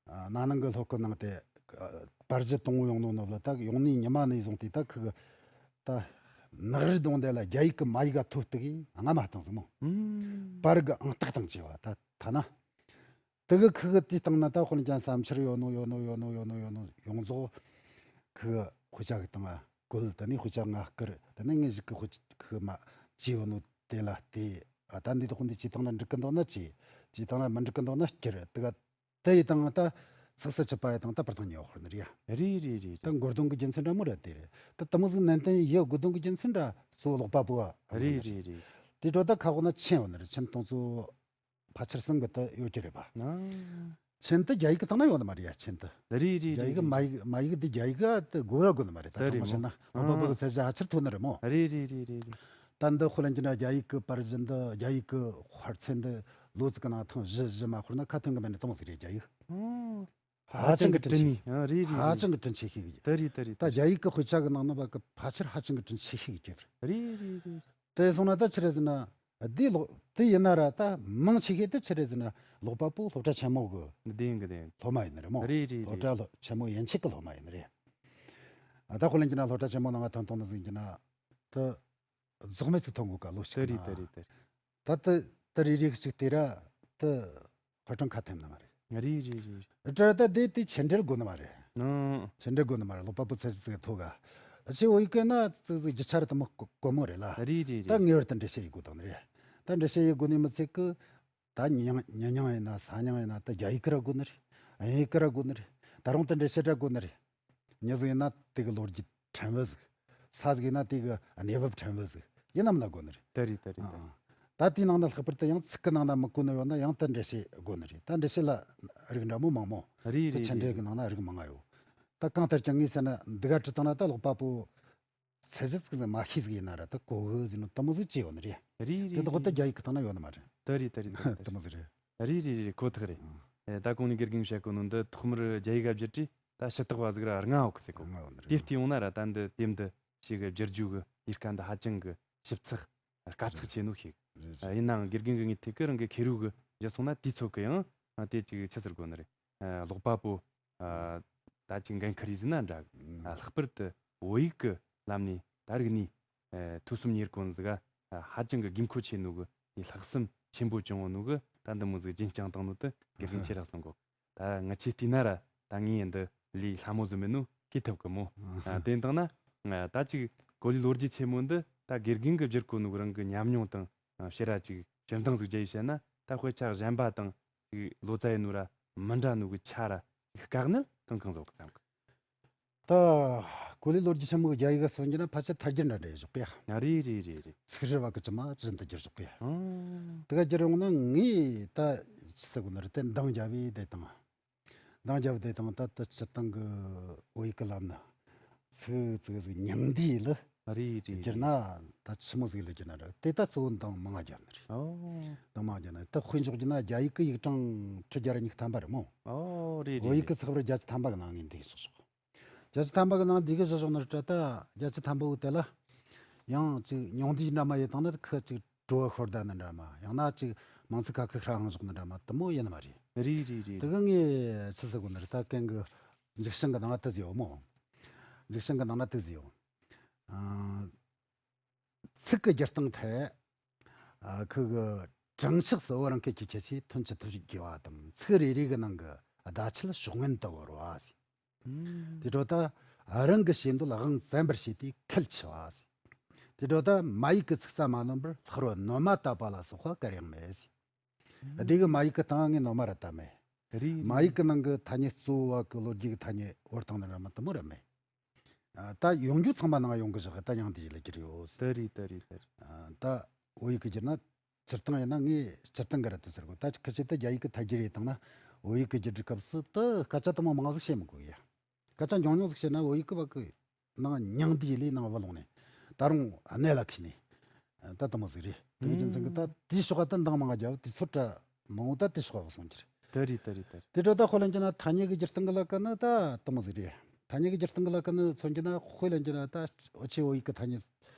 ཨ་ན་ནིང་གི་སློབ་སྐབས་ནང་དེ་ཨ་པར་གཞི་དང་པོ་ཡོང་ནོ་ནོ་ལ། ད་ཡོང་ནི་ཉི་མ་ནས་བཟུང་སྟེ་ད་ཁི་གི་ད་ནག་རི་གདོང་དེ་ལ་རྒྱ་ཡིག་གི་མ་ཡིག་ག་ཐོ་གཏུགས་གི་སྔ་མ་བཏང་ཟིག་མོ། ཨུམ། པར་གི་ཨང་རྟགས་དང་བཅས་པ་ད་ཐ་ན། དེ་གི་ཁི་གི་དེའི་སྟེང་ན་ད་དཔེར་ན་ཅང་བསམ་འཆར་ཡོད་ནོ་ཡོད་ནོ་ཡོད་ནོ་ཡོད་ནོ་ཡོད་ནོ་ཡོངས་རྫོགས་ཁི་གི་དཔེ་ཆ་གི་སྟེང་ང་བཀོད། དེ་ནས་དཔེ་ཆ་ང་བསྐུར། དེ་ནས་ངས་གཞུག་གི་དཔེ་ཆ་ཁི་གི་མ་བྲིས་ཡོད་ནོ་དེ་ལ་བལྟས། ཨ་ད་འདི་དག་འདི་བྲིས་བཏང་ན་འགྲིག་གི་འདུག་ན་བྲིས། བྲིས་བཏང་ན་མི་འགྲིག་གི་འདུག་ན་བསྐྱུར། དེ་ག་དེ་ཡི་སྟེང་ད་ཚགས་སུ་ཆུད་པ་ཡི་སྟེང་ད་པར་ཐང་ཉེ་བ་ཁུར་ནི་རེད་ཡ། རེད་རེད་རེད་རེད། ད་མགོ་རྡུང་གི་རྒྱུ་མཚན་འདྲ་མོ་རེད། དེ་རེད། ད་དེ་མོ་ཟིག་ནན་ཏན་ཡོད། མགོ་རྡུང་གི་རྒྱུ་མཚན་འདྲ་གཙོ་བོ་ཀློག་པ་པོ་བ་རེད་རེད་རེད། དེ་འཕྲོ་ད་ཁ་འོག་ན་ཆེན་ཡོད་ནི་རེད། ཆེན་སྟོང་ཚོ་ཕལ་ཆེར་གསུམ་གི་དེ་ཡོད་ཀྱི་རེད་པ། ཨ། ཆེན་དེ་རྒྱ་ཡིག་གི་སྟེང་ན་ཡོད་ནི་མ་རེད་ཡ། ཆེན་དེ་རེད་རེད་རྒྱ་ཡིག་རེད་གི་མ་རེད། ཡིག་མ་ཡིག་དེ་རྒྱ་ཡིག་ག་དེ་དགོས་ར་དགོས་ནི་མ་རེད། ད་དེ་རེད་དྲང་མོ་བཤད་མོ། ན་ཨ་ཀློག་པ་པོ་གི་ཚད་གཞི་ཕལ་ཆེར་མཐོ་ནི་རེད་མོ། རེད་རེད་རེད་རེད་རེད། ད་འདི་དཔེ་ལེན་གྱི་ན་རྒྱ་ཡིག་གི་པར་གཞི་འདི། རྒྱ་ཡིག་གི་དཔར་ཚད་འདི་ལོ་ཙིག་གི་ནང་ཐེངས་བཞི་བཞི་མ་འཁོར་ན་ཁ་ཐོན་གི་མེད་ནི་དེ་མོ་ཟིག་རེད། རྒྱ་ཡིག་ཨོ། ཧ་ཧ་ཅང་གི་ཅང་གི་བྲིན་ཆེ། བྲིན་ནི། ཨ། རེད་རེད་ཧ་རེད། ཅང་གི་བྲིན་ཆེ་ཤེས་གི་ཡོད། དེ་རེད་དེ་རེད་ད་དེ་རེད། རྒྱ་ཡིག་གི་དཔེ་ཆ་གི་ནང་ནི་བ་གི་ཕལ་ཆེར་ཧ་ཅང་གི་བྲིན་ཆེ་ཤེས་གི་ཡོད། རེད་རེད་རེད། དེ་སོང་ན་ད་ཆི་རེད་ཟེར་ན། འདི་ཀློག་དེ་ཡིན་ན་ར་ད་མང་ཆེ་ཤོས་དེ་ཆི་རེད་ཟེར་ན། ཀློག་པ་པོ་སློབ་གྲྭ་ཆེན་མོ་གི་འདི་ཡིན་གི་དེ་ཡིན། སློབ་མ་ཡིན་ནི་རེད་མོ། རེད་རེད་རེད། སློབ་གྲྭ་སློབ་ཆེན་མོ་ཡན་ཆད་གི་སློབ་མ་ཡིན་ནི་རེད། ཨ་ད་དཔེ་ལེན་གྱི་ན་སློབ་གྲྭ་ཆེན་མོ་ནང་ང་ཐོན་ཐོན་ནི་ཟིག་ཡིན་གྱི་ན་དེ། རྫོགས་མེད་ཅིག་ཐོན་དགོས་ཀ་ལོ་གཅིག་དེ་གི་རེད་ནང་། དེ་རེད་དེ་རེད། ད་དེ་དེ་རེད་རེད་གཅིག་དེ་ར་དེ་དཔར་སྐྲུན་ཁ་ཐེམ་ནི་མ་རེད། རེད་རེད་རེད། དེ་ར་ད་དེ་དེ་ཆེ་འབྲེལ་དགོས་ནི་མ་རེད། ཨང་། ཆེ་འབྲེལ་དགོས་ནི་མ་རེད། ཀློག་པ་པོ་ཚད་གཞི་ཟིག་ཐོ་ག་ཨ་ཆེ་བོ་ཡི་གེ་ན་ཙིག་ཟིག་རྒྱུ་ཆ་ར་དེ་མོ་དཀོན་མོ་རེད་ལ། རེད་རེད་ད་རེད། ངེས་པར་དུ་འགྲེལ་བཤད་ཡེད་དགོས་དང་ནི་རེད། ད་འགྲེལ་བཤད་ཡེད་དགོས་ནི་མི་ཚད་གི། ད་ཉིན་ཉིན་རྙིང་ཡིན་ན་གསར་རྙིང་ཡིན་ན་ད་རྒྱ་ཡིག་གི་ར་དགོས་ནི་རེད། དབྱིན་ཡིག་གི་ར་དགོས་ནི་རེད། ད་རུང་དེ་འགྲེལ་བཤད་ར་དགོས་ནི་རེད། མྱི་ཟིག་ཡིན་ན་དེ་གི་ལོ་རྒྱུས་ཕྲན་བུ་ཟིག་ས་ཟིག་ཡིན་ན་དེ་གི་གནས་བབ་ཕྲན་བུ་ཟིག་ཡིན་ནམ་ན་དགོས་ནི་རེད། དེ་རེད་དེ་རེད་དེ། ཨ་ད་དེའི་ནང་ན་ལྷག་པར་དུ་ཡང་ཚིག་གི་ནང་ན་མི་གོ་ནི་ཡོད་ན་ཡང་དེ་འགྲེལ་བཤད་དགོས་ནི་རེད། ད་འགྲེལ་བཤད་ལ་རིགས་འདྲ་མོ་མང་མོ། རེད་དེ་རེད་ཆེ་འབྲེལ་རེད། གི་ནང་ན་རིགས་མང་ང་ཡོད། ད་གང་ལྟར་ཀྱང་ངས་ཟེར་ན་འདི་ག་བྲིས་བཏང་ན་ད་ཀློག་པ་པོ་ཚད་གཞི་ཙིག་ཟིག་མ་ཤེས་ཟིག་ཡིན་ན་ར་ད་གོ་གི་ཟེར་ནོ་དེ་མོ་ཟིག་ཅི་ཡོད་ནི་རེད། རེད་རེད་དེ་འདི་ཁོ་ད་རེད། རྒྱ་ཡིག་གི་སྟེང་ན་ཡོད་ནི་མ་རེད། དེ་རེད་དེ་རེད་དེ་རེད། དེ་མོ་ཟིག་རེད། རེད་རེད་རེད་རེད། ཁོ་ཐག་རེད། ཨ་ཨེ་ད་གོང་ནས་དགེ་རྒན་བཤད་གོ་ནོ་འདི་ཐོག་མར་རྒྱ་ཡིག་ག་བསྒྱུར་དུས་ད་ཞུ་དག་པ་ཟིག་ར་ལྔ་ཡོད་གི་ཟེར་གོ། ལྔ་ཡོད་ནི་རེད། དེ་བལྟས་ཡོང་ན་ར་ད་འདི་དེབ་འདི་ཞིག་གི་བསྒྱུར་རྒྱུ་གི་ལས་ཀ་འདི་ཧ་ཅང་གི་ཞིབ་ཚགས་དཀའ་ཚེགས་ཆེ་ནོ་ཤེས། རེད་རེད། ཡིན་ནའང་དགེ་རྒན་གི་ངའི་ཐད་ཀི་རང་གི་ཁེར་རོ་གི་བཞག་སོང་ན་དུས་ཚོད་གི་ཡང་དེ་ཅིག་ཆི་ཟེར་དགོས་ནི་རེད། ཀློག་པ་པོ་ད་ཅིག་འགན་ཁུར་ཡིན་ཟེར་ན་འདྲ་གི། ལྷག་པར་དུ་བོད་ཡིག་གི་ལམ་ནས་ད་རིག་གནས་ཐོས་བསམ་ཉེར་མཁོ་ཟིག་ག་ཧ་ཅང་གི་དགོས་མཁོ་ཆེ་ནོ་གི། ངའི་ལྷག་བསམ་ཆེན་པོ་བྱུང་བ་ནོ་གི། ད་འདི་མོ་ཟིག་རྒྱུན་བསྐྱངས་བཏང་ནོ་དེ་དགེ་རྒན་ཆེ་ལགས་གསུང་གོ། ད་ང་ཆེ་བལྟས་ན་ར་ད་ངས་འདི་ལས་སླ་མོ་ཟིག་མིན་ནོ་ཤེས་ཐུབ་གི་མོ། དེ་ཡིན་དང་ན་ད་ཅིག་གོ་ལའི་ལོ་རྒྱུས་ཆེན་མོ་འདི་ད་དགེ་རྒན་གི་བསྒྱུར་གོ་ནོ་གི་རང་གི་ཉམས་མྱོང་དང་ཕྱིར་ར་ཅིག་ཕྱིར་འདང་ཟིག་རྒྱབ་ཡེ་བཤད་ན། ད་དཔེ་ཆ་གཞན་པ་དང་ཅིག་ལོ་ཙཱ་ཡིན་ནོ་ར་མི་འདྲ་ནོ་གི་ཆ་ར་ཅིག་དཀའ་གནད་གང་གང་བཟོ་གི་བསམ་གི། ད་གོ་ལའི་ལོ་རྒྱུས་ཆེན་མོ་གི་རྒྱ་ཡིག་ག་སོང་གྱི་ན་ཕལ་ཆེར་ཐལ་འགྱུར་འདྲ་འདྲ་ཡེ་བཞག་གི་ཡ། ཨ་རེད་རེད་རེད་རེད། ཚིག་རེ་བ་གི་ཇི་མ་ཇི་བཞིན་དུ་བསྒྱུར་བཞག་གི་ཡ། ཨང་། དེ་ག་བསྒྱུར་ཡོང་ན་ངས་ད་ཅི་ཟེར་དགོས་ནི་རེད། དེ་འདང་རྒྱབ་བས་དེ་དང་། འདང་རྒྱབ་བསྡད་དང་ད་ལྟ་སྤྱིར་བཏང་གི་བོད་ཡིག་གི་ལམ་ནི་ཚིག་ཙིག་ཟིག་ཉུང་བསྡུས་ལ་རེད་རེད་བསྒྱུར་ན། རེད། ད་ཆི་མོ་ཟིག་ལ་བསྒྱུར་ན་ར་དེ་ད་གཙོ་བོ་འདང་མང་ང་བརྒྱབ་ནི་རེད། ཨོ། འདང་མང་ང་བརྒྱབ་ནི་རེད། ད་དཔེ་འཇོག་རྒྱུ་ན་རྒྱ་ཡིག་གི་ཡིག་གྲངས་ཁྲི་བརྒྱ་ར་ཉི་ཤུ་ཐམ་པ་རེད་མོ། ཨོ་རེད་བོད་རེད་ཡིག་གི་རེད། ཚེག་བར་བརྒྱད་ཅུ་ཐམ་པ་གི་ནང་ངས་འདི་གི་བཞག་ཆོག་བརྒྱད་ཅུ་ཐམ་པ་གི་ནང་འདི་གི་བཞག་ཆོག་ནི་རེད་དྲ། ད་བརྒྱད་ཅུ་ཐམ་པ་བོ་དེ་ལ་ཡང་ཅིག་ཉུང་བསྡུས་འདྲ་མ་ཡེད་བཏང་ན་ཁི་ཅིག་བྲོ་བ་ཤོར་ད་ནི་འདྲ་མ། ཡང་ན་ཅིག་མིང་ཚིག་ཁ་ཁུ་ཧྲ་ཧང་བཞག་ནི་འདྲ་མ་དེ་མོ་ཡིན་ནི་མ་རེད། རེད་རེད་རེད། དེ་གི་ངས་ཆི་ཟེར་གོ་ནི་རེད། ད་གན་གི་འཇིག་ཤིང་གི་ནང་ན་དེ་ཟེར་ཡོད་མོ། འཇིག་ཤིང་གི་ནང་ན་དེ་ཟེར་ཡོད། ཨ། ཚིག་གི་སྒྱུར་སྟངས་ཐད། ཨ། ཁུ་གི་དྲང་ཕྱོགས་སུ་བོད་རང་སྐད་ཀྱི་ཁྱད་ཆོས་ཐོན་ཅི་ཐུབ་ཅིག་དགོས་པ་དང་། ཚིག་རེ་རེ་གི་ནང་གི་བརྡ་ཆད་ཕྱོགས་ངན་དུ་བོར་བ་ཟེར། ཨུམ། དེ་འཕྲོ་ད་རང་གི་བྱེད་འདོད་དབང་བཙན་པར་བྱས་ཏེ་ཁལ་ཆེ་བ་ཟེར། དེ་འཕྲོ་ད་མ་ཡིག་གི་ཚིག་རྩ་མ་ལོན་པར་ལྷག་རོ་ནོར་མ་བཏབ་པ་ལ་སོགས་པ་གར་ཡང་མེད་ཟེར། ཨུམ། དེ་གི་མ་ཡིག་གི་སྟེང་ངས་ནོར་མ་ར་བཏབ་མེད། རེད་མ་ཡིག་རེད། གི་ནང་གི་ཐ་སྙད་གཙོ་བོ་བ་གི་ལོ་རྒྱུས་ཀྱི་ཐ་སྙད་བོར་བཏང་ནི་ར་མ་དེ་མོ་ར་མེད། ཨ། ད་ཡོང་རྒྱུ་ཚང་མ་ནང་ཡོང་གི་བཞག་གི་ད་ཡང་དེ་ཡི་ལ་གྱུར་ཡོད། དེ་རེད་དེ་རེད་དེ་རེད། ཨ། ད་བོད་ཡིག་གི་བསྒྱུར་ན་སྤྱིར་བཏང་ཡིན་ན་ངས་སྤྱིར་བཏང་གི་ར་དེ་ཟེར་གོ། ད་ཁ་ཆེ་ད་རྒྱ་ཡིག་གི་ཐད་བསྒྱུར་ཡེད་བཏང་ན་བོད་ཡིག་གི་བསྒྱུར་སྒྲིག་སྐབས་སུ་ད་སྐད་ཆ་དེ་མོ་མང་ཟིག་བཤད་མི་དགོས་ཡ། སྐད་ཆ་ཉུང་ཉུང་ཟིག་བཤད་ན་བོད་ཡིག་གི་བ་གི་ནང་ཉུང་བསྡུས་ལས་ནང་བུད་ལོང་ནས་ད་རུང་གནད་ལ་འཁེལ་ནས། ད་དེ་མོ་ཟིག་རེད། དེ་གི་རྒྱུ་མཚན་གི་ད་ཨུམ། དེའི་ཕྱོགས་ད་འདང་མང་ང་རྒྱབ་དེ་ཚོ་ད་མང་བོ་ད་དེ་ཕྱོགས་སོང་གི་རེད། དེ་རེད་དེ་རེད་དེ་རེད། དེ་འཕྲོ་ད་དཔེ་ལེན་རྒྱུ་ན་ཐ་སྙད་ཀྱི་སྒྱུར་སྟངས་ཀྱི་ལ་ཀ་ནི་ད་དེ་མོ་ཟིག་རེད། ཐ་སྙད་ཀྱི་སྒྱུར་སྟངས་ཀྱི་ལ་ཀ་ནི་མཚོན་རྒྱུ་ན་དཔེ་ལེན་རྒྱུ་ན་ད་འུ་ཆོ་བོད་ཡིག་གི་ཐ་སྙད།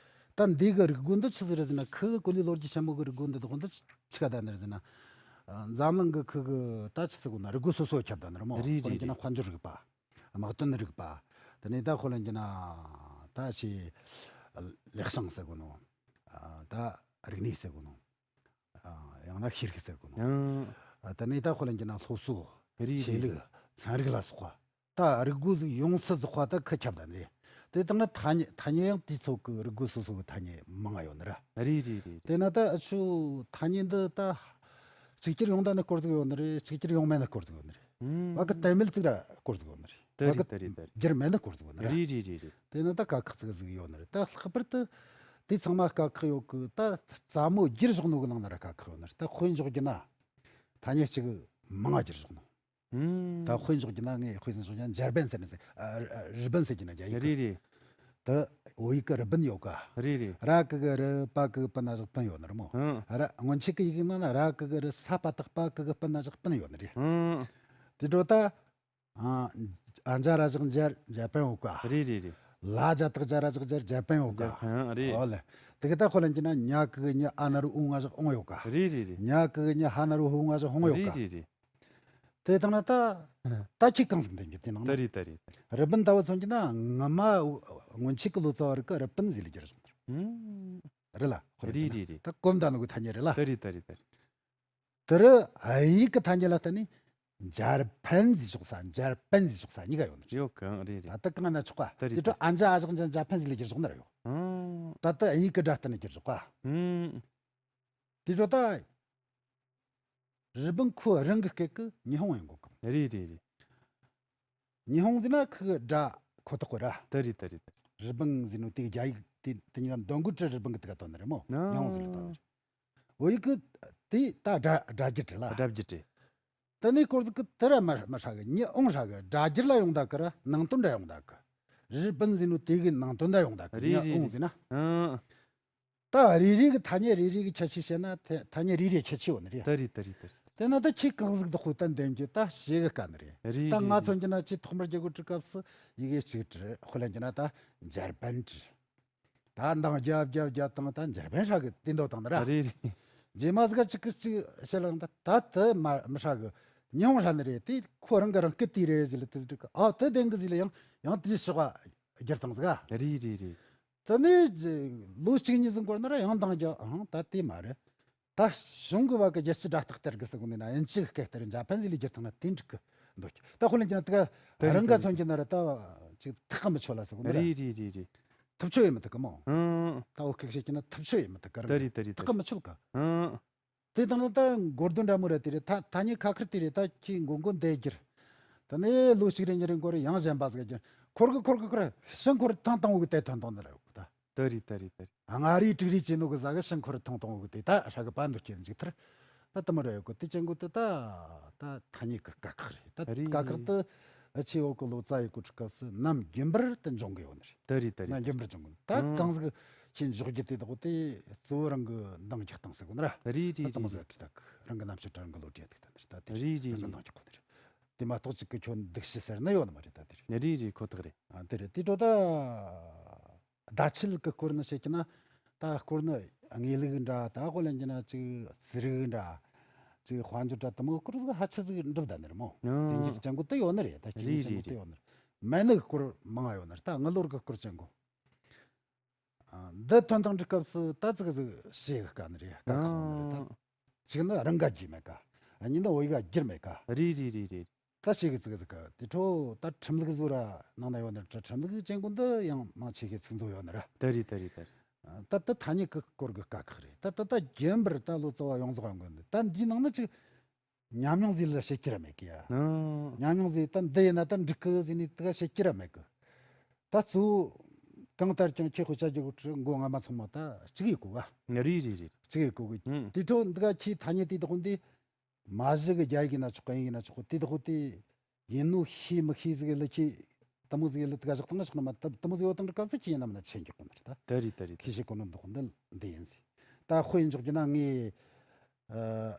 ད་འདི་གི་རིག་སྒོ་འདི་ཆི་ཟིག་རེད་ཟེར་ན། ཁུ་གི་གོ་ལའི་ལོ་རྒྱུས་ཆེན་མོ་གི་རིག་སྒོ་འདི་དག་འདི་ཆི་ག་ད་ནི་རེད་ཟེར་ན། ཨ། འཛམ་གླིང་གི་ཁུ་གི་ད་ཆི་ཟེར་གོ་ན་རིག་སྒོ་སོ་སོ་ཁྱབ་ད་ནི་རེད་མོ། རེད་དཔེ་ལེན་རྒྱུ་ན་རེད་དཔལ་འབྱོར་རིག་པ། དམག་དོན་རིག་པ། དེ་ནས་ད་དཔེ་ལེན་རྒྱུ་ན་ད་ཆི་ལེགས་བྱང་ཟེར་གོ་ནོ། ཨ། ད་རིག་གནས་ཟེར་གོ་ནོ། ཨ། ཡང་ན་ཤེས་རིག་ཟེར་གོ་ནོ། ཡང་། ཨ། དེ་ནས་ད་དཔེ་ལེན་རྒྱུ་ན་སློབ་གསོ། རེད་ཆོས་རེད་ལུགས། རེད། ཚན་རིག་ལ་སོགས་པ། ད་རིག་སྒོ་ཟིག་ཡོངས་སུ་རྫོགས་པ་ད་ཁུ་ཁྱབ་ད་ནི་རེད། དེ་དང་ན་ཐ་སྙད་ཐ་སྙད་ཡང་དུས་ཚོད་ཀྱི་རིག་སྒོ་སོ་སོ་གི་ཐ་སྙད་མང་ང་ཡོད་ནི་ར། རེད་རེད་རེད་རེད། དེ་ན་ད་འུ་ཆོ་ཐ་སྙད་འདི་ད་གཅིག་གྱུར་ཡོང་ད་ནི་སྐོར་ཟིག་ཡོད་ནི་རེད། གཅིག་གྱུར་ཡོང་མེད་ནི་སྐོར་ཟིག་ཡོད་ནི་རེད། ཨུམ། བ་གི་དེ་མེད་ཅིག་ར་སྐོར་ཟིག་ཡོད་ནི་རེད། དེ་བ་རེད་གི་དེ་རེད་དེ་རེད། སྒྱུར་མེད་ནི་སྐོར་ཟིག་ཡོད་ནི་ར། རེད་རེད་རེད་རེད། དེ་ན་ད་དཀའ་ཁག་ཅིག་ཟིག་ཡོད་ནི་རེད། ད་ལྷག་པར་དུ་དེ་ཚང་མ་དཀའ་ཁག་ཡོད་གི། ད་རྩ་མོ་བསྒྱུར་བཞག་ནོ་གི་ནང་ན་ར་དཀའ་ཁག་ཡོད་ནི་རེད། ད་དཔེ་འཇོག་རྒྱུ་ན་ཐ་སྙད་གཅིག་མང་ང་བསྒྱུར་བཞག་ནོ། ཨུམ། ད་དཔེ་འཇོག་རྒྱུ་ན་ངས་དཔེ་ཟིན་འཇོག་རྒྱུ་ན་འཇར་པན་ཟེར་ནི་ཟེར། ཨ། རི་པིན་ཟེར་རྒྱུ་ན་རྒྱ་ཡིག་གི། རེད་རེད། ད་བོད་ཡིག་གི་རི་པིན་ཡོད་ག། རེད་རེད། ར་གི་གི་རི། པ་གི་གི་པི་ན་བཞག་པིན་ཡོད་ནི་རེད་མོ། ཨང་། ར་སྔོན་ཆད་གི་ཡིག་ནང་ན་ར་གི་གི་རི། ས་པ་བཏགས་པ་གི་གི་པི་ན་བཞག་པིན་ཡོད་ནི་རེད། ཨང་། དེ་འཕྲོ་ད། ཨ། ཨ་འཇའ་ར་བཞག་འཇར། འཇར་པན་ཡོད་ག། རེད་རེད་རེད། ལ་ཇ་བཏགས་ཇ་ར་བཞག་ཇར། འཇར་པན་ཡོད་ག། འཇར་པན་རེད། ཨོ་ལེ། དེ་གི་ད་དཔེ་ལེན་རྒྱུ་ན་ཉ་གི་གི་ཉི། ཨ་ན་རོ་ཨུ་ང་བཞག་ཨོང་ཡོད་ག། རེད་རེད་རེད། ཉ་གི་གི་ཉི། ཧ་ན་རོ་ཧུ་ང་བཞག་ཧོང་ཡོད་ག། རེད་རེད་རེད། དེ་དང་ན་ད། ད་ཁྱེད་གང་ཟིག་འདོན་རྒྱུ་དེ་ནང་ན། ད་རེད་ད་རེད་ད་རེད། རི་པིན་ལྟ་བུ་མཚོན་རྒྱུ་ན་སྔ་མ་སྔོན་ཆད་གི་ལོ་ཙཱ་བ་རིགས་གི་རི་པིན་ཟེར་ལ་བསྒྱུར་བཞག་ནི་རེད། ཨུམ། རེད་ལ། དཔེ་ལེན་རྒྱུ་ན། རེད་རེད་རེད། ད་གོམ་ད་ནོ་གི་ཐ་སྙད་རེད་ལ། ད་རེད་ད་རེད་ད་རེད། དེ་རུ་དབྱིན་ཡིག་གི་ཐ་སྙད་ལ་བརྟེན་ནས་འཇར་པན་ཟེར་ཆོག་ས། འཇར་པན་ཟེར་ཆོག་ས་གཉིས་ཀ་ཡོད་ནི་རེད། ཡོད་གི། ཨང་། རེད་རེད། ད་ལྟ་གང་ན་ཆོག་པ། ད་རེད། དེ་འཕྲོ་ཨ་འཇའ་ཨ་བཞག་འཇའ། འཇར་པན་ཟེར་ལ་བསྒྱུར་བཞག་ནི་ར་ཡོད། ཨང་། ད་ལྟ་དབྱིན་ཡིག་གི་སྒྲ་བརྟེན་ནས་བསྒྱུར་བཞག་པ། ཨང་། དེ་འཕྲོ་ད་རི་པིན་ཁོ་རང་གི་སྐད་གི་ཉི་ཧོང་ཡིན་གོ་གི། རེད་རེད་རེད། ཉི་ཧོང་ཟེར་ན་ཁུ་གི་སྒྲ་ཁོ་ཐག་གོ་ར། ད་རེད་ད་རེད་ད་རེད། རི་པིན་ཟེར་ནོ་དེ་གི་རྒྱ་ཡིག་དེ་དེ་གཉིས་ཀ་འདོན་དགོས་དྲི་རི་པིན་གི་དེ་ག་དོན་ནི་རེད་མོ། ཨང་། ཉི་ཧོང་ཟེར་ལ་དོན་ནི་རེད། བོད་ཡིག་གི་དེ་ད་སྒྲ་སྒྲ་བསྒྱུར་རེད་ལ། སྒྲ་བསྒྱུར་རེད། དེ་ནས་སྐོར་ཟིག་གི་དེ་ར་མི་མི་ཧྲ་གི། ཉི་ཧོང་ཧྲ་གི། སྒྲ་བསྒྱུར་ལ་ཡོང་ད་གི་ར་ནང་དོན་འདྲ་ཡོང་ད་གི། རི་པིན་ཟེར་ནོ་དེ་གི་ནང་དོན་འདྲ་ཡོང་ད་གི། རེད་ཉི་ཧོང་ཟེར་ན། ཨང་། ད་རེ་རེ་གི་ཐ་སྙད་རེ་རེ་གི་ཁྱད་ཆོས་བཤད་ན་ཐ་ཐ་སྙད་རེ་རེ་ཁྱད་ཆོས་ཡོད་ནི་རེད། ད་རེད་ད་རེད་ད་རེད། དེ་ན་ད་ཁྱེད་གང་ཟིག་ད་དཔེ་ད་འདེམས་རྒྱུ་ད་ཞེ་གི་དཀའ་ནི་རེད། རེད་ད་རེད་ང་རེད། མཚོན་རྒྱུ་ན་ཁྱེད་ཐོག་མར་རྒྱལ་སྒོ་བྲི་སྐབས་སུ་ཡི་གེ་གཅིག་བྲི། དཔེ་ལེན་རྒྱུ་ན་ད་འཇར་པན་བྲི། ད་འདང་རྒྱབ་རྒྱབ་རྒྱབ་བཏང་ད་འཇར་པན་ཧྲ་གི་དེ་འདོད་བཏང་ནི་ར། རེད་རེད། རྗེས་མ་ཟིག་ག་གཅིག་གི་གཅིག་བཤད་ལ་ད་ད་དེ་མ་མི་ཧྲ་གི། ཉི་ཧོང་ཧྲ་ནི་རེད། དེ་ཁོ་རང་གི་རང་སྐད་དེ་རེད་ཟེར་ལ་དེ་ཟིག་གི། ཨ་དེ་བདེན་གི་ཟེར་ལ་ཡང་ཡང་དེ་ཕྱོགས་བསྒྱུར་བཏང་ཟིག་ག། རེད་རེད་རེད། དེ་ནས་ལོ་གཅིག་གཉིས་ཟིག་འགོར་ན་ར་ཡང་འདང་རྒྱབ། ཨང་ད་དེ་མ་རེད། ད་གཞུང་གི་བ་གི་རྒྱལ་སྤྱིའི་སྒྲ་རྟགས་སྟེར་གི་ཟེར་གོ་ནི་ན་དབྱིན་ཇི་གི་སྐད་སྟེར་འཇར་པན་ཟེར་ལ་བསྒྱུར་བཏང་ན་དེ་འགྲིག་གི་འདོད་ཀྱི། ད་དཔེ་ལེན་རྒྱུ་ན་དེ་ག་རང་ག་མཚོན་རྒྱུ་ན་ར་ད་ཅིག་ཐག་གི་མི་ཆོད་ལ་ཟེར་གོ་ནི་ར། རེད་རེད་རེད་རེད། ཐུབ་ཆོད་ཡེད་མི་ཐུབ་གི་མོ། ཨང་། ད་བོད་སྐད་བཤད་རྒྱུ་ན་ཐུབ་ཆོད་ཡེད་མི་ཐུབ་གི། རང་ད་རེད་ད་རེད་ད་ཐག་གི་རེད། མི་ཆོད་གི། ཨང་། དེ་དང་ནི་ད་མགོ་རྡོ་འདྲ་མོ་ར་དེ་རེད། ད་ཐ་སྙད་ཁ་ཁར་དེ་རེད། ད་ཁྱེད་མགོ་མགོ་འདེད་རྒྱུར། ད་ནི་ལོ་གཅིག་རེ་གཉིས་རེ་འགོར་རེ་ཡང་གཞན་པ་ཟིག་རྒྱུར། འཁོར་གི་འཁོར་གི་འཁོར། ཕྱིར་འཁོར་ཐེངས་དང་པོ་གི་དེ་ཐོན་དང་ནི་ར་ཡོད་ད། ད་རེད་ད་རེད་ད་རེད། ལྔ་རེ་དྲུག་རེ་བྱས་ནོ་གི་ཟ་གི་ཕྱིར་འཁོར་ཐེངས་དང་པོ་གི་དེ་ད་ཧྲ་གི་པ་འདུག་ཀྱི་འཇིག་ཐར། ད་དུ་མ་ར་ཡོད་གི་དེ་ཅན་གོ་དེ་ད་ད་ཐ་སྙད་གི་དཀའ་ཁག་རེད། ད་རེད་དཀའ་ཁག་རེད། དེ་ཨ་ཆེ་འོ་གི་ལོ་ཙཱ་ཡི་གོ་ཁྲི་སྐབས་སུ་ནམ་རྒྱུན་པར་དུ་འབྱུང་གི་ཡོད་ནི་རེད། དེ་རེད་དེ་ནམ་རེད་རྒྱུན་པར་འབྱུང་གི་ད་ཨང་གང་ཟིག་ཁྱེད་འཇོག་རྒྱུ་དེ་དག་དེ་གཙོ་བོ་རང་གི་འདང་རྒྱག་སྟངས་ཟེར་གོ་ནི་ར། རེད་རེད་ད་མོ་རེད་ཟེར་གི་ད་རང་གི་རྣམ་དཔྱོད་རང་གི་བློ་གྲོས་དེ་ད་ནི་རེད། ད་དེ་རེད་རེད་རང་གི་རེད་འདང་རྒྱག་གོ་ནི་རེད། དེ་མ་གཏོགས་ཅིག་གི་ཁྱོད་འདུག་ཤི་ཟེར་ནི་ཡོད་ནི་མ་རེད། ད་དེ་རེད། རེད་རེད་ཁོ་ཐག་རེད། ཨ་དེ་རེད། དེ་འགྲོ་ད་བརྡ་ཆད་གི་སྐོར་ནི་བཤད་ཀྱི་ན་ད་སྐོར་ནི་དངོས་ལུགས་འདྲ་ད་ཧོ་ལན་གྱི་ན་ཅིག་རྩིས་རིག་འདྲ་ཅིག་དཔལ་འབྱོར་འདྲ་དུ་མོ་སྐོར་ཟིག་ཧ་ཆི་ཟིག་འགྲུབ་ད་ནི་རེད་མོ། ཨང་རྩིས་འགྱུར་ཅན་གོ་དེ་ཡོད་ནི་རེད། ད་རེད་ཤེས་ཡོན་ཅན་རེད་གོ་དེ་རེད། ཡོད་ནི་རེད། མེད་ནི་སྐོར་མང་ང་ཡོད་ནི་རེད། ད་དངུལ་ལོར་གི་སྐོར་ཅན་གོ། ཨ། འདི་ཐོན་ཐང་འདྲི་སྐབས་སུ་ད་ཙི་གི་ཟིག་ཤེས་གི་དཀའ་ནི་རེད། དཀའ་ཁག་ནི་རེད། ད་ཨང་གཅིག་ནི་རང་ག་རྒྱུས་མེད་ཀ། ཨ་གཉིས་ནི་བོད་ཡིག་ག་རྒྱུས་མེད་ཀ། རེད་རེད་རེད་རེད། ད་ཤེས་གི་ཙི་གི་ཟིག་ག་དེ་འཕྲོ་ད་ཁྲིམས་ལུགས་བཟོ་ར་ནང་ན་ཡོད་ནི་རེད། ཁྲིམས་ལུགས་ཅན་གོ་འདི་ཡང་མང་ཆེ་གི་ཚིག་མཛོད་ཡོད་ནི་ར། དེ་རེད་དེ་རེད་དེ་རེད། ད་ད་ཐ་སྙད་གི་སྐོར་གི་དཀའ་ཁག་རེད། ད་ད་ད་རྒྱུན་པར་ད་ལོ་ཙཱ་བ་ཡོངས་རྫོགས་ཡོང་གི་འདི་ད་འདིའི་ནང་ནི་ཅིག་ཉམས་མྱོང་ཟིག་ལ་བཤད་རྒྱུ་ར་མེད་གི་ཡ། ཨང་། ཉམས་མྱོང་ཟིག་ད་འདི་ཡིན་ན་ད་འགྲིག་གི་ཟིག་ནི་དེ་ག་བཤད་རྒྱུ་ར་མེད་གི། ད་གཙོ་བོ་གང་ལྟར་ཀྱང་ཁྱེད་དཔེ་ཆ་རྒྱག་གི་ཁྲི་མགོ་རྔ་མ་ཚང་མ་ད་གཅིག་ཡོད་གོ་ག། རེད་རེད་རེད། གཅིག་ཡོད་གོ་གི། ཨང་། དེ་འཕྲོ་འདི་ག་ཁྱེད་ཐ་སྙད་དེ་དག་འདི་མ་གཞི་གི་རྒྱ་ཡིག་ཡིན་ན་ཆོག་གི། དབྱིན་ཡིག་ཡིན་ན་ཆོག་གི། དེ་དག་དེ་ཡིན་ནོ་ཤེས་མི་ཤེས་ཟིག་ལ་ཁྱེད་དུ་མོ་ཟིག་ལ་དེ་ག་བཞག་སྟངས་ཆོག་ནི་མ། དུ་མོ་ཟིག་ཡོད་དང་འདྲ་ག་ཟིག་ཁྱེད་ཡིན་ན་མིན་ན་ཆེན་རྒྱག་གོ་ནི་རེད། ད་དེ་རེད་དེ་རེད། ཁྱེད་ཤེས་གོ་ནོ་འདུག་འདི་འདི་ཡིན་ཟིག། ད་དཔེ་འཇོག་རྒྱུ་ན་ངས་ཨ།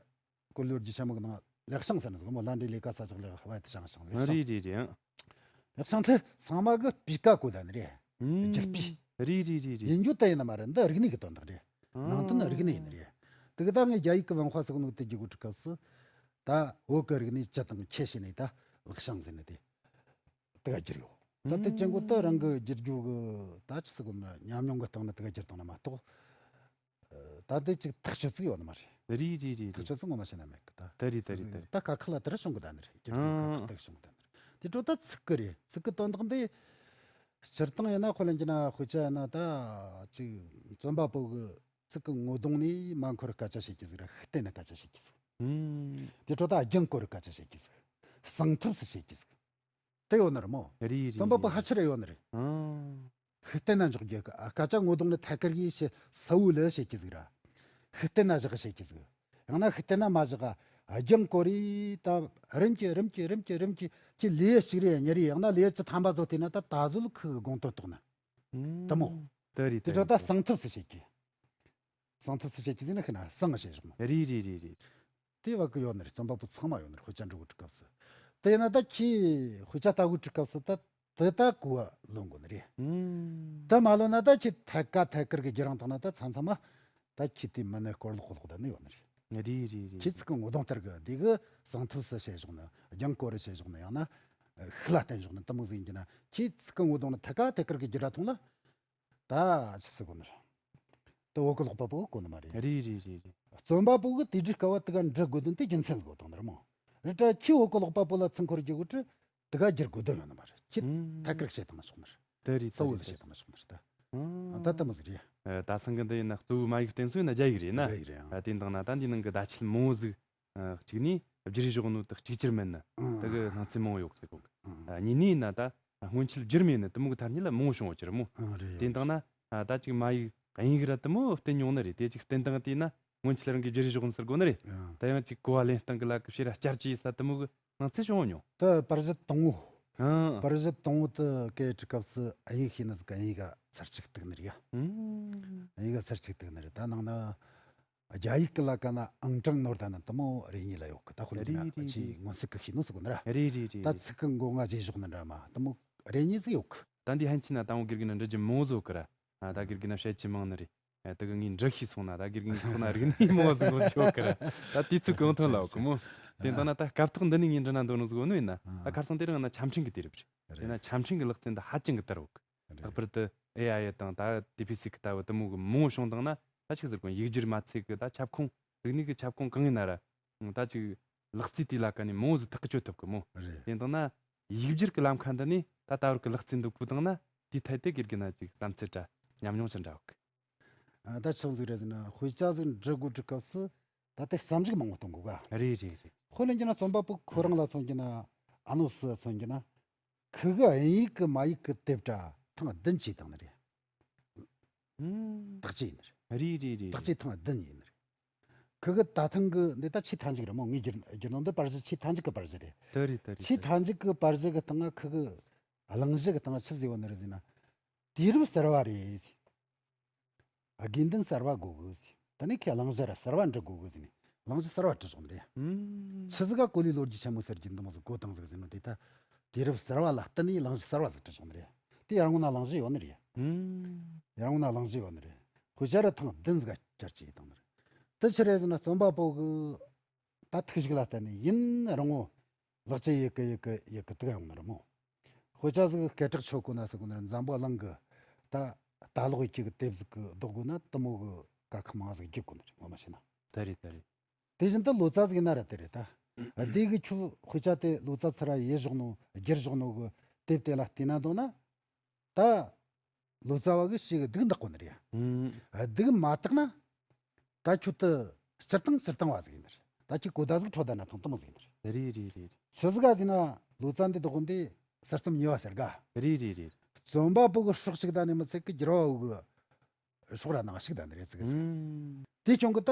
གོ་ལོ་རྒྱུ་ཆ་མོ་གི་ནང་ལེགས་བྱང་ཟེར་ནི་ཟིག་མོ། ལ་འདྲེ་ལས་ཀ་ས་ཅག་ལེགས་བ་དེ་བྱང་ཞིང་ལེགས་བྱང་། རེད་རེད་རེད། ལེགས་བྱང་དེ་ཚང་མ་གི་སྤུས་ཀ་གོ་ད་ནི་རེད། ཨུམ། བསྒྱུར་སྤུས། རེད་རེད་རེད་རེད། ཡིན་རྒྱུ་ད་ཡིན་ནི་མ་རེད། འདི་རིག་གནས་ཀྱི་དོན་དག་རེད། ཨང་། ནང་དོན་ནི་རིག་གནས་ཡིན་ནི་རེད། དེ་གི་ད་ངས་རྒྱ་ཡིག་གི་文化ཟེར་གོ་ནོ་དེ་རྒྱུ་གོ་ཁྲི་སྐབས་སུ་ད་བོད་གི་རིག་གནས་སྤྱི་དང་ཁྱད་བྱས་ནས་ད་ལེགས་བྱང་ཟེར་ནི་དེ་དེ་ག་བསྒྱུར་ཡོད། ད་དེ་ཅན་གོ་ད་རང་གི་བསྒྱུར་རྒྱུ་གི་ད་ཅི་ཟེར་གོ་ནི་ཉམས་མྱོང་གི་སྟེང་ནས་དེ་ག་བསྒྱུར་བཏང་ནི་མ་གཏོགས། ད་དེ་ཅིག་ཐག་གཅོད་ཚིག་ཡོད་ནི་མ་རེད། རེད་རེད་རེད་རེད། ཐག་གཅོད་ཚིག་ངོ་མ་བྱས་ན་མེད་གི་ད། དེ་རེད་དེ་རེད་དེ་རེད། ད་དཀའ་ཁག་ལ་དེ་ར་བྱུང་གི་ད་ནི་རེད། རྒྱུ་མཚན་དཀའ་ཁག་དེ་བྱུང་གི་ད་ནི་རེད། དེ་འཕྲོ་ད་ཚིག་གི་རེད། ཚིག་གི་དོན་དག་འདི་སྤྱིར་བཏང་ཡིན་ན་དཔེ་ལེན་རྒྱུ་ན་དཔེ་ཆ་ཡིན་ན་ད་ཅིག་རྩོམ་པ་པོ་གི་ཚིག་གི་ངོ་གདོང་ནས་མ་འཁོར་སྐད་ཆ་བཤད་རྒྱུ་ཟིག་ར། ཤུགས་བསྟན་ནས་སྐད་ཆ་བཤད་རྒྱུ་ཟིག། ཨུམ། དེ་འཕྲོ་ད་རྒྱང་སྐོར་སྐད་ཆ་བཤད་རྒྱུ་ཟིག། གསང་ཐབས་སུ་བཤད་རྒྱུ་ཟིག། དེ་ཡོད་ནི་རེད་མོ། རེད་རེད། རྩོམ་པ་པོ་རེད། ཧ་ཅི་རེ་ཡོད་ནི་རེད། ཨང་། ཤུགས་བསྟན་ན་འཇོག་རྒྱུ་གི་ཨ། སྐད་ཆ་ངོ་གདོང་ནས་ཐད་ཀར་གྱིས་བཤད་ས་བོ་ལ་བཤད་རྒྱུ་ཟིག་ར། ཤུགས་བསྟན་ན་བཞག་གི་བཤད་རྒྱུ་ཟིག། ཡང་ན་ཤུགས་བསྟན་ན་མ་བཞག་ག་རྒྱང་སྐོར་རེ་ད་རིམ་གྱིས་རིམ་གྱིས་རིམ་གྱིས་རིམ་གྱིས་ཀྱི་ལེའུ་གཅིག་རེ་གཉིས་རེ་ཡང་ན་ལེའུ་བཅུ་ཐམ་པ་བཟོ་ཐུབ་ན་ད་ད་གཟོད་ཁོ་གི་དགོངས་དོན་རྟོགས་ནི། ཨང་། དེ་མོ། དེ་རེད་དེ་དེ་འཕྲོ་ད་རེད། གསང་ཐབས་སུ་བཤད་རྒྱུ། གསང་ཐབས་སུ་བཤད་རྒྱུ་ཟེར་ན་ཤི་ན་གསང་བཤད་བཞག་མོ། རེད་རེད་རེད་རེད། དེ་བ་གི་ཡོད་ནི་རེད། རྩོམ་པ་པོ་ཚང་མ་ཡོད་ནི་རེད། དཔེ་ཆ་འབྲི་གོ་ཁྲི་སྐབས་སུ། དེ་ཡིན་ན་ད་ཁྱེད་དཔེ་ཆ་ལྟ་གོ་ཁྲི་སྐབས་སུ་ད་དེ་ད་གོ་བ་ལོན་དགོས་ནི་རེད། ཨུམ། ད་མ་ལོན་ན་ད་ཁྱེད་ཐད་ཀ་ཐད་ཀར་གི་བསྒྱུར་རང་བཏང་ན་ད་མཚམས་མཚམས་མ་ད་ཁྱེད་དེ་མི་ནི་སྐོར་ལོག་གོ་ལོག་ད་ནི་ཡོད་ནི་རེད། རེད་རེད་རེད། ཁྱེད་ཚིག་གི་ངོ་གདོང་ལྟར་གི་འདི་གི་གསང་ཐབས་སུ་བཤད་བཞག་ནི། རྒྱང་སྐོར་རེ་བཤད་བཞག་ནི། ཡང་ན་ཤུགས་ལ་བསྟན་བཞག་ནི། དེ་མོ་ཟིག་ཡིན་གྱི་ན་ཁྱེད་ཚིག་གི་ངོ་གདོང་ནི་ཐད་ཀ་ཐད་ཀར་གི་བསྒྱུར་ར་ཐོང་ལ། ད་ཆི་ཟེར་གོ་ནི་རེད། ད་བོད་གི་ཀློག་པ་པོ་གི་གོ་ནི་མ་རེད། རེད་རེད་རེད་རེད། རྩོམ་པ་པོ་གི་དེ་འབྲི་དཀའ་བ་དེ་ག་འབྲི་དགོས་དོན་དེ་རྒྱུ་མཚན་ཟིག་ཡོད་དང་ནི་རེད་མོ། རེད་དྲ་ཁྱེད་བོད་གི་ཀློག་པ་པོ་ལ་ཚིག་འཁོར་རྒྱུ་གོ་དྲི་དེ་ག་བསྒྱུར་དགོས་དོན་ཡོད་ནི་མ་རེད། ཁྱེད་ཨང་ཐད་ཀར་བཤད་བཏང་ན་ཆོག་ནི་རེད། དེ་རེད་གསལ་བོ་ལ་དེ་རེད། བཤད་བཏང་ན་ཆོག་ནི་རེད་ད། ཨང་། ད་ལྟ་མོ་ཟིག་རེད། ཨ། ད་སང་གི་འདི་ཡིན་ན་གཙོ་བོའི་མ་ཡིག་བསྟན་སྲོལ་ཡིན་ན་རྒྱ་ཡིག་རེད་ན། རྒྱ་ཡིག་རེད་ཨང་། ཨ། དེ་འདང་ན་ད་འདི་ནང་གི་བརྡ་ཆད་མང་བོ་ཟིག། ཨ། གཅིག་ནས་བསྒྱུར་བཞག་ནོ་དེ་གཅིག་གྱུར་མིན་ནི། ཨང་། དེ་གི་སྣང་ཚུལ་མང་བོ་ཡོད་ཟེར་གོ། ཨང་། ཨ། གཉིས་ནས་ཡིན་ན་ད་སྔོན་ཆད་བསྒྱུར་མེད་ནི་དེ་མོ་གི་ཐ་སྙད་ལ་མང་བོ་བྱུང་བ་ཅི་རེད་མོ། ཨང་། རེད། དེ་འདང་ན་ཨ་ད་ཅིག་མ་ཡིག་དབྱིན་ཡིག་ར་དེ་མོ་བསྟན་མྱོང་ནི་རེད། དེ་ཅིག་བསྟན་སྟངས་དེ་ཡིན་ན་སྔོན་ཆད་རང་གིས་བསྒྱུར་བཞག་ནི་ཟེར་གོ་ནི་རེད། ཨང་། ད་ཡང་ཅིག་གོ་བ་ལེན་སྟངས་གི་ལ་གི་ཕྱིར་ར་བསྐྱར་བཅོས་ཡེད་ས་དེ་མོ་གི་སྣང་ཚུལ་བྱུང་བ་མྱོང་། དེ་པར་གཞི་དང་བོ། ཨང་། པར་གཞི་དང་བོ་དེ་སྐད་ཀྱི་སྐབས་སུ་དབྱིན་ཡིག་ཤེས་ནི་ཟིག་ག་དབྱིན་ཡིག་ག་ཚར་གཅིག་གཏུག་ནི་རེད་ཡ། ཨང་། དབྱིན་ཡིག་ག་ཚར་གཅིག་གཏུག་ནི་རེད། ད་ནང་ན་རྒྱ་ཡིག་གི་ལ་ཀ་ན་ཨང་གྲངས་ནོར་ད་ནི་དེ་མོ་རེ་གཉིས་ལ་ཡོད་གི། ད་དཔེར་ན་རེད་རེད་ཆེས་རེད། མངོན་གསལ་གི་ཤེས་ནོ་ཟེར་གོ་ནི་ར། རེད་རེད་རེད། ད་ཚིག་གི་མགོ་རྔ་བརྗེས་བཞག་ནི་འདྲ་མ་དེ་མོ་རེ་གཉིས་ཟིག་ཡོད་གི། ད་འདི་ཕན་ཆད་ན་དང་བོ་དགེ་རྒན་ན་འབྲི་རྒྱུ་མང་བོ་ཟིག་ཡོད་གི་ར། ཨ། ད་དགེ་རྒན་ན་བཤད་རྒྱུ་མང་ནི་རེད། ཨ། དེ་གི་ངས་འབྲི་ཤེས་སོང་ན་ད་དགེ་རྒན་གི་ཐོག་ན་རིག་གནས་མང་བོ་ཟིག་འགོ་ཆོག་གི་ར། ད་དུས་ཚོད་གང་ཐོན་ལ་ཡོད་གི་མོ། དེ་ལྟ་ན་ད་སྐབས་ཐོག་འདི་ནས་ངས་འབྲི་ན་འདོད་ནོ་ཟིག་ཡོད་ནོ་ཡིན་ན། ད་ཁ་སང་དེ་རིང་ན་ཆ་འཕྲིན་གི་དུས་རབས་རེད། དེ་ན་ཆ་འཕྲིན་གི་ལག་རྩལ་འདི་ཧ་ཅང་གི་དར་ཡོད་གི། རེད། ལྷག་པར་དུ་ཨེ་ཨའི་དང་ད་ཌི་ཕི་སི་ཀི་ལྟ་བུ་དེ་མོ་གི་མང་བོ་བྱུང་དང་ན། ད་ཆི་ཟེར་གོ་ཡིག་སྒྱུར་མ་ཚད་གི་ད་ཁྱབ་ཁོངས་རིག་གནས་གི་ཁྱབ་ཁོངས་གང་ཡིན་ན་ར། ད་ཅིག་ལག་རྩལ་དེའི་ལ་ཀ་ནས་མང་བོ་ཟིག་ཐག་གི་གཅོད་ཐུབ་གི་མོ། རེད། དེ་ཡིན་དང་ན་ཡིག་སྒྱུར་གི་ལམ་ཁ་འདི་ནས་ད་ད་བར་གི་ལག་རྩལ་འདི་བཀོལ་དང་ན་དེའི་ཐད་དེ་དགེ་རྒན་ན་ཅིག་བསམ་ཚུལ་འདྲ་ཉམས་མྱོང་ཅི་འདྲ་ཡོད་གི། ཨ། ད་ཆི་ཟིག་རེད་ཟེར་ན་དཔེ་ཆ་ཟིག་འབྲི་དགོས་དུས་སྐབས་སུ་ད་ལྟའི་བསམ་གཞིག་མང་བོ་གཏོང་དགོས་ག། རེད་རེད་རེད། དཔེ་ལེན་རྒྱུ་ན་རྩོམ་པ་པོ་ཁོ་རང་ལ་མཚོན་རྒྱུ་ན། ཨ་ནོ་སི་མཚོན་རྒྱུ་ན། ཁོ་གི་དབྱིན་ཡིག་གི་མ་ཡིག་གི་དེབ་ཕྲ་ཐེངས་བདུན་བྲིས་བཏང་ནི་རེད། ཨང་། དག་བཅོས་ཡིན་ནི་རེད། རེད་རེད་རེད། དག་བཅོས་ཐེངས་བདུན་ཡིན་ནི་རེད། ཁི་གི་ད་ཐེངས་གི་འདི་ད་ཆེས་མཐའ་མཇུག་རེད་མོ། ངས་བསྒྱུར་བསྒྱུར་ནོ་འདི་པར་གཞི་ཆེས་མཐའ་མཇུག་གི་པར་གཞི་རེད། དེ་རེད་དེ་རེད། ཆེས་དེ་རེད། མཐའ་མཇུག་གི་པར་གཞི་གི་སྟེང་ང་ཁི་གི་གླེང་གཞི་གི་སྟེང་ང་ཆི་ཟེར་བ་ནི་རེད་ཟེར་ན། དུས་རབས་གསར་བ་རེད་ཟེར། དགོས་འདུན་གསར་བ་དགོས་གི་ཟེར། ད་ནི་ཁོས་གླེང་གཞི་ར་གསར་བ་འབྲི་དགོས་གི་ཟེར་ནས་གླེང་གཞི་གསར་བ་བྲིས་བཞག་ནི་རེད། ཨུམ། ཆི་ཟིག་ག་གོ་ལའི་ལོ་རྒྱུས་ཆེན་མོ་ཟེར་རྒྱུ་འདི་མོ་ཟིག་གོ་བཏང་ཟིག་ཟེར་ནོ་དེ་ད། དུས་རབས་གསར་བ་ལ་བསྟུན་ནས་གླེང་གཞི་གསར་བ་ཟིག་བྲིས་བཞག་ནི་རེད། དེ་ཡར་སྔོན་ན་གླེང་གཞི་ཡོད་ནི་རེད། ཨུམ། ཡར་སྔོན་ན་གླེང་གཞི་ཡོད་ནི་རེད། དཔེ་ཆ་ར་ཐེངས་བདུན་ཟིག་ག་བསྐྱར་བཅོས་བཏང་ནི་རེད། དེ་ཆི་རེད་ཟེར་ན་རྩོམ་པ་པོ་གི་ད་ཐུགས་ཞིག་ལ་བརྟེན་ནས་ཡུན་རིང་བོ་ལག་ཁྱེར་ཡི་གེ་ཡི་གེ་ཡི་གེ་དུག་ཡོང་ནི་རེད་མོ། དཔེ་ཆ་ཟིག་སྐད་གྲགས་ཆོད་གོ་ན་ཟེར་གོ་ནི་རེད། འཛམ་བུ་གླིང་གི་ད་ལྟ་ལོག་ཡི་གེ་གི་དེབ་ཟིག་གི་ལྡོག་དགོས་ན་དེ་མོ་གི་དཀའ་ཁག་མང་ཟིག་བརྒྱུད་དགོས་ནི་རེད། ངོ་མ་བཤད་ན། ད་རེད་ད་རེད། དེ་བཞིན་དུ་ལོ་ཙཱ་ཟིག་ཡིན་ན་ར་དེ་རེད་ད། དེ་གི་ཁྱོད་དཔེ་ཆ་དེ་ལོ་ཙཱ་ཚུར་ར་ཡེ་བཞག་ནོ་བསྒྱུར་བཞག་ནོ་གི་དེབ་དེ་ལ་བལྟས་ན་འདོད་ན། ད་ལོ་ཙཱ་བ་གི་ཞིག་གི་སྡུག་འདག་གོ་ནི་རེད་ཡ། ཨུམ། སྡུག་མ་དག་ན། ད་ཁྱོད་དུ་སྤྱིར་བཏང་སྤྱིར་བཏང་བ་ཟིག་ཡིན་ནི་རེད། ད་ཁྱོད་གོ་བརྡ་ཟིག་འཕྲོད་ད་ན་ཐང་ཐང་ཟིག་ཡིན་ནི་རེད། རེད་རེད་རེད། ཆི་ཟིག་ག་ཟེར་ན་ལོ་ཙཱ་འདི་དག་འདི་གསར་རྩོམ་ཉེ་བ་ཟེར་ག། རེད་རེད་རེད། རྩོམ་པ་པོ་གི་སྲོག་ཅིག་ད་ནི་མི་ཚད་གི་བསྒྱུར་བ་བོ་གི་སྲོག་ར་ནང་ཞིག་ད་ནི་རེད་ཟིག་ཟིག། ཨུམ། དེ་ཀྱང་གི་ད་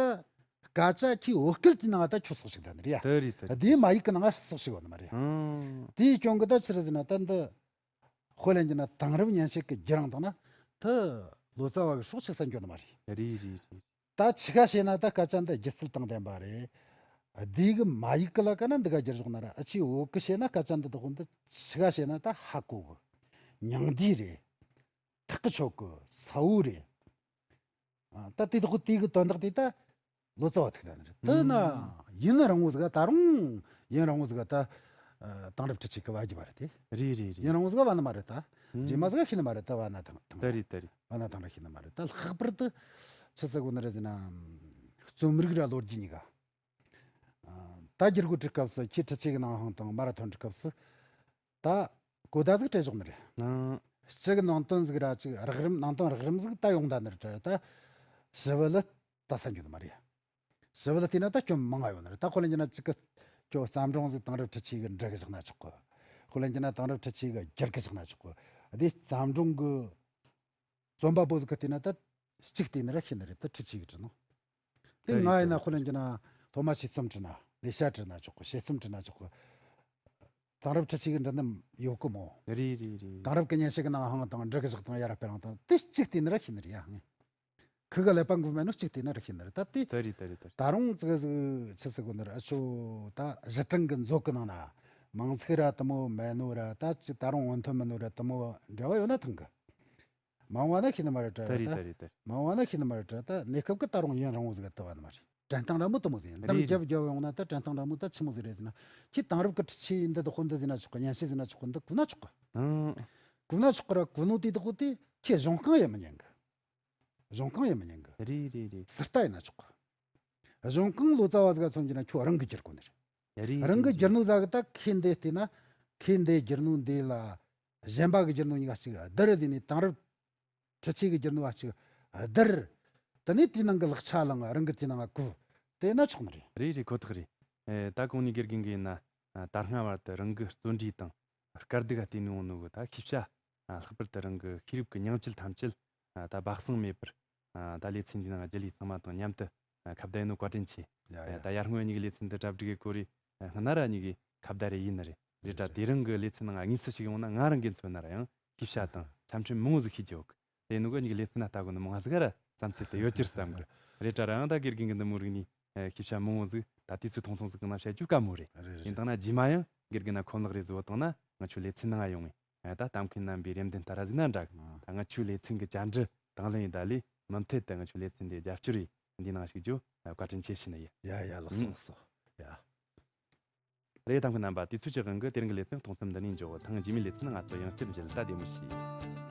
སྐད་ཆ་ཁྱི་བོད་སྐད་དེ་ནང་ད་ཁྱོད་སྲོག་ཞིག་ད་ནི་རེད་ཡ། དེ་རེད་དེ་རེད། དེ་མ་ཡིག་གི་ནང་སྲོག་ཞིག་ཡོད་ནི་མ་རེད་ཡ། ཨུམ། དེ་ཀྱང་གི་ད་ཆི་རེད་ཟེར་ན་ད་འདི། དཔེ་ལེན་རྒྱུ་ན་དེང་རབས་ཉན་བཤད་ཀྱི་བརྒྱུད་རིམ་དང་ན་དེ་ལོ་ཙཱ་བ་གི་སྲོག་ཆགས་ས་འགྱོ་ནི་མ་རེད། རེད་རེད་རེད། ད་ཆི་ག་བཤད་ན་ད་སྐད་ཆ་འདི་སྒྱུ་རྩལ་དང་ལྡན་པ་རེད། སྡེ་གི་མ་ཡིག་གི་ལ་ཀ་ན་འདི་ག་བསྒྱུར་བཞག་ན་ར། ཨ་ཆི་བོད་གི་བཤད་ན་སྐད་ཆ་འདི་དག་འདི་ཆི་ག་བཤད་ན་ད་ཧ་གོ་གི། མྱང་འདས་རེད། ཐག་གི་ཆོད་གི་གསལ་བོ་རེད། ཨ། ད་དེ་དག་དེ་གི་དོན་དག་དེ་ད་ལོ་ཙཱ་བ་ཐུག་ད་ནི་རེད། དེ་ན་ཨུམ། ཡུན་རིང་བོ་ཟིག་ད་རུང་ཡུན་རིང་བོ་ཟིག་ད་ཨ་དེང་རབས་འཕྲུལ་ཆས་གི་བ་རྒྱུ་བ་རེད་དེ། རེད་རེད་རེད། ཡུན་རིང་བོ་ཟིག་བ་ནི་མ་རེད་ད། ཨུམ། རྗེས་མ་ཟིག་ཤི་ནི་མ་རེད་ད། བ་ན་ཐང་ཐང་། ད་རེད་ད་རེད། བ་ན་ཐང་ར་ཤི་ནི་མ་རེད་ད། ལྷག་པར་དུ་ཆི་ཟེར་གོ་ནི་རེད་ཟེར་ན། རྩོམ་རིག་ར་ལོ་རྒྱུས་གཉིས་ཀ། ཨ། ད་བསྒྱུར་བཀོད་བྲིས་སྐབས་སུ་ཁྱེད་འཕྲུལ་ཆས་གི་ནང་ཧང་དང་མ་ར་ཐོན་བྲིས་སྐབས་སུ། ད་གོ་བརྡ་ཟིག་སྤྲད་བཞག་ནི་རེད། ཨང་། གཅིག་ནང་དོན་ཟིག་ར་གཅིག་རགས་རིམ་ནང་དོན་རགས་རིམ་ཟིག་ད་ཡོང་ད་ནི་རེད་ད། ཞི་བ་ལྷ་ལྟ་ས་འགྱོ་ནི་མ་རེད། ཞི་བ་ལྷ་བལྟས་ན་ད་སྐྱོན་མང་ང་ཡོད་ནི་རེད། ད་ཁོ་ལ་འགྱུར་ན་གཅིག་གི་ཁྱོད་བརྩམས་སྒྲུང་ཟིག་དེང་རབས་འཕྲུལ་ཆས་གི་འབྲི་གི་བཞག་ན་ཆོག་གི། ཁོ་ལ་འགྱུར་ན་དེང་རབས་འཕྲུལ་ཆས་གི་བསྒྱུར་གི་བཞག་ན་ཆོག་གི། དེ་བརྩམས་སྒྲུང་གི་རྩོམ་པ་པོ་ཟིག་གིས་བལྟས་ན་ད་གཅིག་བལྟས་ན་ར་ཤེས་ནི་རེད། ད་འཕྲུལ་ཆས་གིས་བྲིས་ནོ། དེ་ད་ང་རེད་ཡིན་ན་ད་རེད། ཁོ་ལ་འགྱུར་ན་ཐོག་མ་ཆེད་རྩོམ་བྲིས་ན་ལེ་ཤ་བྲིས་ན་ཆོག་གི། དཔྱད་རྩོམ་བྲིས་ན་ཆོག་གི། དེང་རབས་འཕྲུལ་ཆས་གིས་འབྲི་ནི་ཡོད་གི་མོ། རེད་རེད་རེད། དེང་རབས་གི་མཉེན་ཆས་གི་ནང་ཧང་དང་འབྲི་གི་བཞག་དང་ཡར་སྤེལ་ལང་དང་དེ་གཅིག་བལྟས་ན་ར་ཤེས་ནི་རེད་ཡ། ཁི་གི་ཀླད་པ་འགུལ་མེད་ནོ་གཅིག་བལྟས་ན་ར་ཤེས་ནི་རེད། ད་དེ་ད་རེད་ད་རེད་ད་རེད། ད་རུང་ཙི་གི་ཟིག་ཆི་ཟེར་གོ་ནི་རེད། ཨ་ཆོ་ད་གཞི་གྲངས་གི་མཛོད་གི་ནང་ན་མིང་ཚིག་ར་དེ་མོ་མེད་ནོ་ར། ད་ཅི་ད་རུང་འོས་འཐེན་མེད་ནོ་ར། དེ་མོ་འབྲེལ་བ་ཡོད་ན་ཐང་གི། མང་བ་ན་ཤེས་ནི་མ་རེད་དྲ། ད་རེད་ད་ད་རེད་ད་རེད། མང་བ་ན་ཤེས་ནི་མ་རེད་དྲ། ད་གནས་སྐབས་ཀྱི་ད་རུང་ཡུན་རིང་བོ་ཟིག་ག་དུ་བ་ནི་མ་རེད། དྲན་སྟངས་འདྲ་མོ་དེ་མོ་ཟིག་ཡིན། འདམ་རྒྱབ་རྒྱབ་ཡོང་ན་ད་དྲན་སྟངས་འདྲ་མོ་ད་ཆི་མོ་ཟིག་རེད་ཟེར་ན། ཁྱེད་དེང་རབས་ཀྱི་འཕྲུལ་ཆས་འདི་དག་ཁོ་འདི་ཟེར་ན་ཆོག་གི། མཉེན་ཆས་ཟེར་ན་ཆོག་གི། འདི་གོ་ན་ཆོག་གི། ཨང་། གོ་ན་ཆོག་གི་ར། གོ་ནོ་དེ་དག་གོ་དེ་ཁྱེད་གཞུང་རྐང་ཡེ་མི་ཉན་གི། གཞུང་རྐང་ཡེ་མི་ཉན་གི། རེད་རེད་རེད། ཟུར་ལྟ་ཡེ་ན་ཆོག་གི། གཞུང་རྐང་ལོ་ཙཱ་བ་ཟིག་ག་མཚོན་གྱི་ན་ཁྱོད་རང་གིས་བསྒྱུར་དགོས་ནི་རེད། རེད་རང་གིས་རེད་བསྒྱུར་རེད། ནོ་ཟིག་གི་ད་ཁྱེད་འདི་བལྟས་ན། ཁྱེད་འདི་བསྒྱུར་ནོ་འདི་ལ་གཞན་པ་གིས་བསྒྱུར་ནོ་གཉིས་ཀ་གཅིག་བསྡུར་ཟེར་ནས། དེང་རབས་འཕྲུལ་ཆས་གིས་བསྒྱུར་ནོ་བ་གཅིག་བསྡུར། དེ་ནས་དེའི་ནང་གི་ལེགས་ཆ་བླངས། རང་གིས་དེའི་ནང་གོ། དེ་ན་ཆོག་ནི་རེད། རེད་རེད། ཁོ་ཐག་རེད། ཨེ། ད་གོང་ནས་དགེ་རྒན་གིས་ཡིན་ན། ཨ། ད་སྔ་བར་དུ་རང་གི་བརྩོན་འགྲུས་དང་དཀའ་སྡུག་ག་བལྟས་ནས་འོང་ནོ་གི་ད་ཤེས་བྱ། ཨ། ལྷག་པར་དུ་རང་གི་ཤེས་རབ་ཀྱི་ཉིང་བཅུད་ཐམས་ཅད། ཨ། ད་སྦ་གསང་མེད་པར། ཨ། ད་ལེ་ཚན་འདིའི་ནང་རྒྱུ་ལས་ཚང་མ་དང་མཉམ་དུ། ཨ། ཁ་བརྡ་ཡེ་ནོ་བཀའ་དྲིན་ཆེ། ཡ་ཡ། ད་ཡར་སྔོན་གཉིས་ཀྱི་ལེ་ཚན་འདི་གྲ་སྒྲིག་གི་སྐོར་རེད། ཨ། སྔ་ན་ར་གཉིས་ཀྱི་ཁ་བརྡ་རེ་ཡིན་ནི་རེད། རེད་དྲ། རེད་རེད། དེ་རིང་གི་ལེ་ཚན་ནང་དངོས་སུ་ཞིག་ཡོང་ན་ང་རང་གིས་མཚོན་ན་ར་ཡང་ཤེས་བྱ་དང་འཆམ་མཐུན་མང་བོ་ཟིག་ཤེས་རྒྱུ་ཡོད་གི། དེ་ནོ་གི་གཉིས་ཀྱི་ལེ་ཚན་ན་ལྟ་གོ་ནི་མང་ཟིག་ར་བསམ་ཚུལ་དེ་ཡོད་རྒྱུ་རེད་བསམ་གི། རེད་དྲ་ར། ཡང་ད་དགེ་རྒན་གིས་འདི་མོ་རིག་ནས། ཨ། ཤེས་བྱ་མང་བོ་ཟིག་ད་དུས་ཚོད་ཐུང་ཐུང་ཟིག་གི་ནང་བཤད་རྒྱུ་དཀའ་མོ་རེད། རེད་རེད། ཡིན་དང་ན་རྗེས་མ་ཡང་དགེ་རྒན་ན་ཁོམ་ལག་རེ་ཟིག་ཡོད་དང་ན་ང་ཆོའི་ལེ་ཚན་ནང་ང་ཡོང་ངས། ཨ། ད་གཏམ་མཁན་རྣམ་པའི་རེ་འདུན་ལྟར་ར་ཟིག་ན་འདྲ་གི། ཨ། ད་ང་ཆོའི་ལེ་ཚན་གི་བཅར་འདྲི་དང་ལེན་ཡེ། ད་ལས་མུ་མཐུད་དུ་ང་ཆོའི་ལེ་ཚན་དེ་རྒྱབ་སྐྱོར་ཡེ། འདི་ནང་ཞུགས་རྒྱུ་བཀའ་དྲིན་ཆེ་ཞུ་ནི་ཡིན། ཡ་ཡ། ལགས་སོ་ལགས་སོ། ཡ། རེད། གཏམ་མཁན་རྣམ་པ། དུས་ཚོད་ཀྱི་དབང་གིས་དེ་རིང་གི་ལེ་ཚན་གཏོང་མཚམས་འདི་ནས་འཇོག། ཐེངས་རྗེས་མའི་ལེ་ཚན་ང་ཚོ་ཡང་བསྐྱར་མཇལ། ད་བདེ་མོ་བྱོས།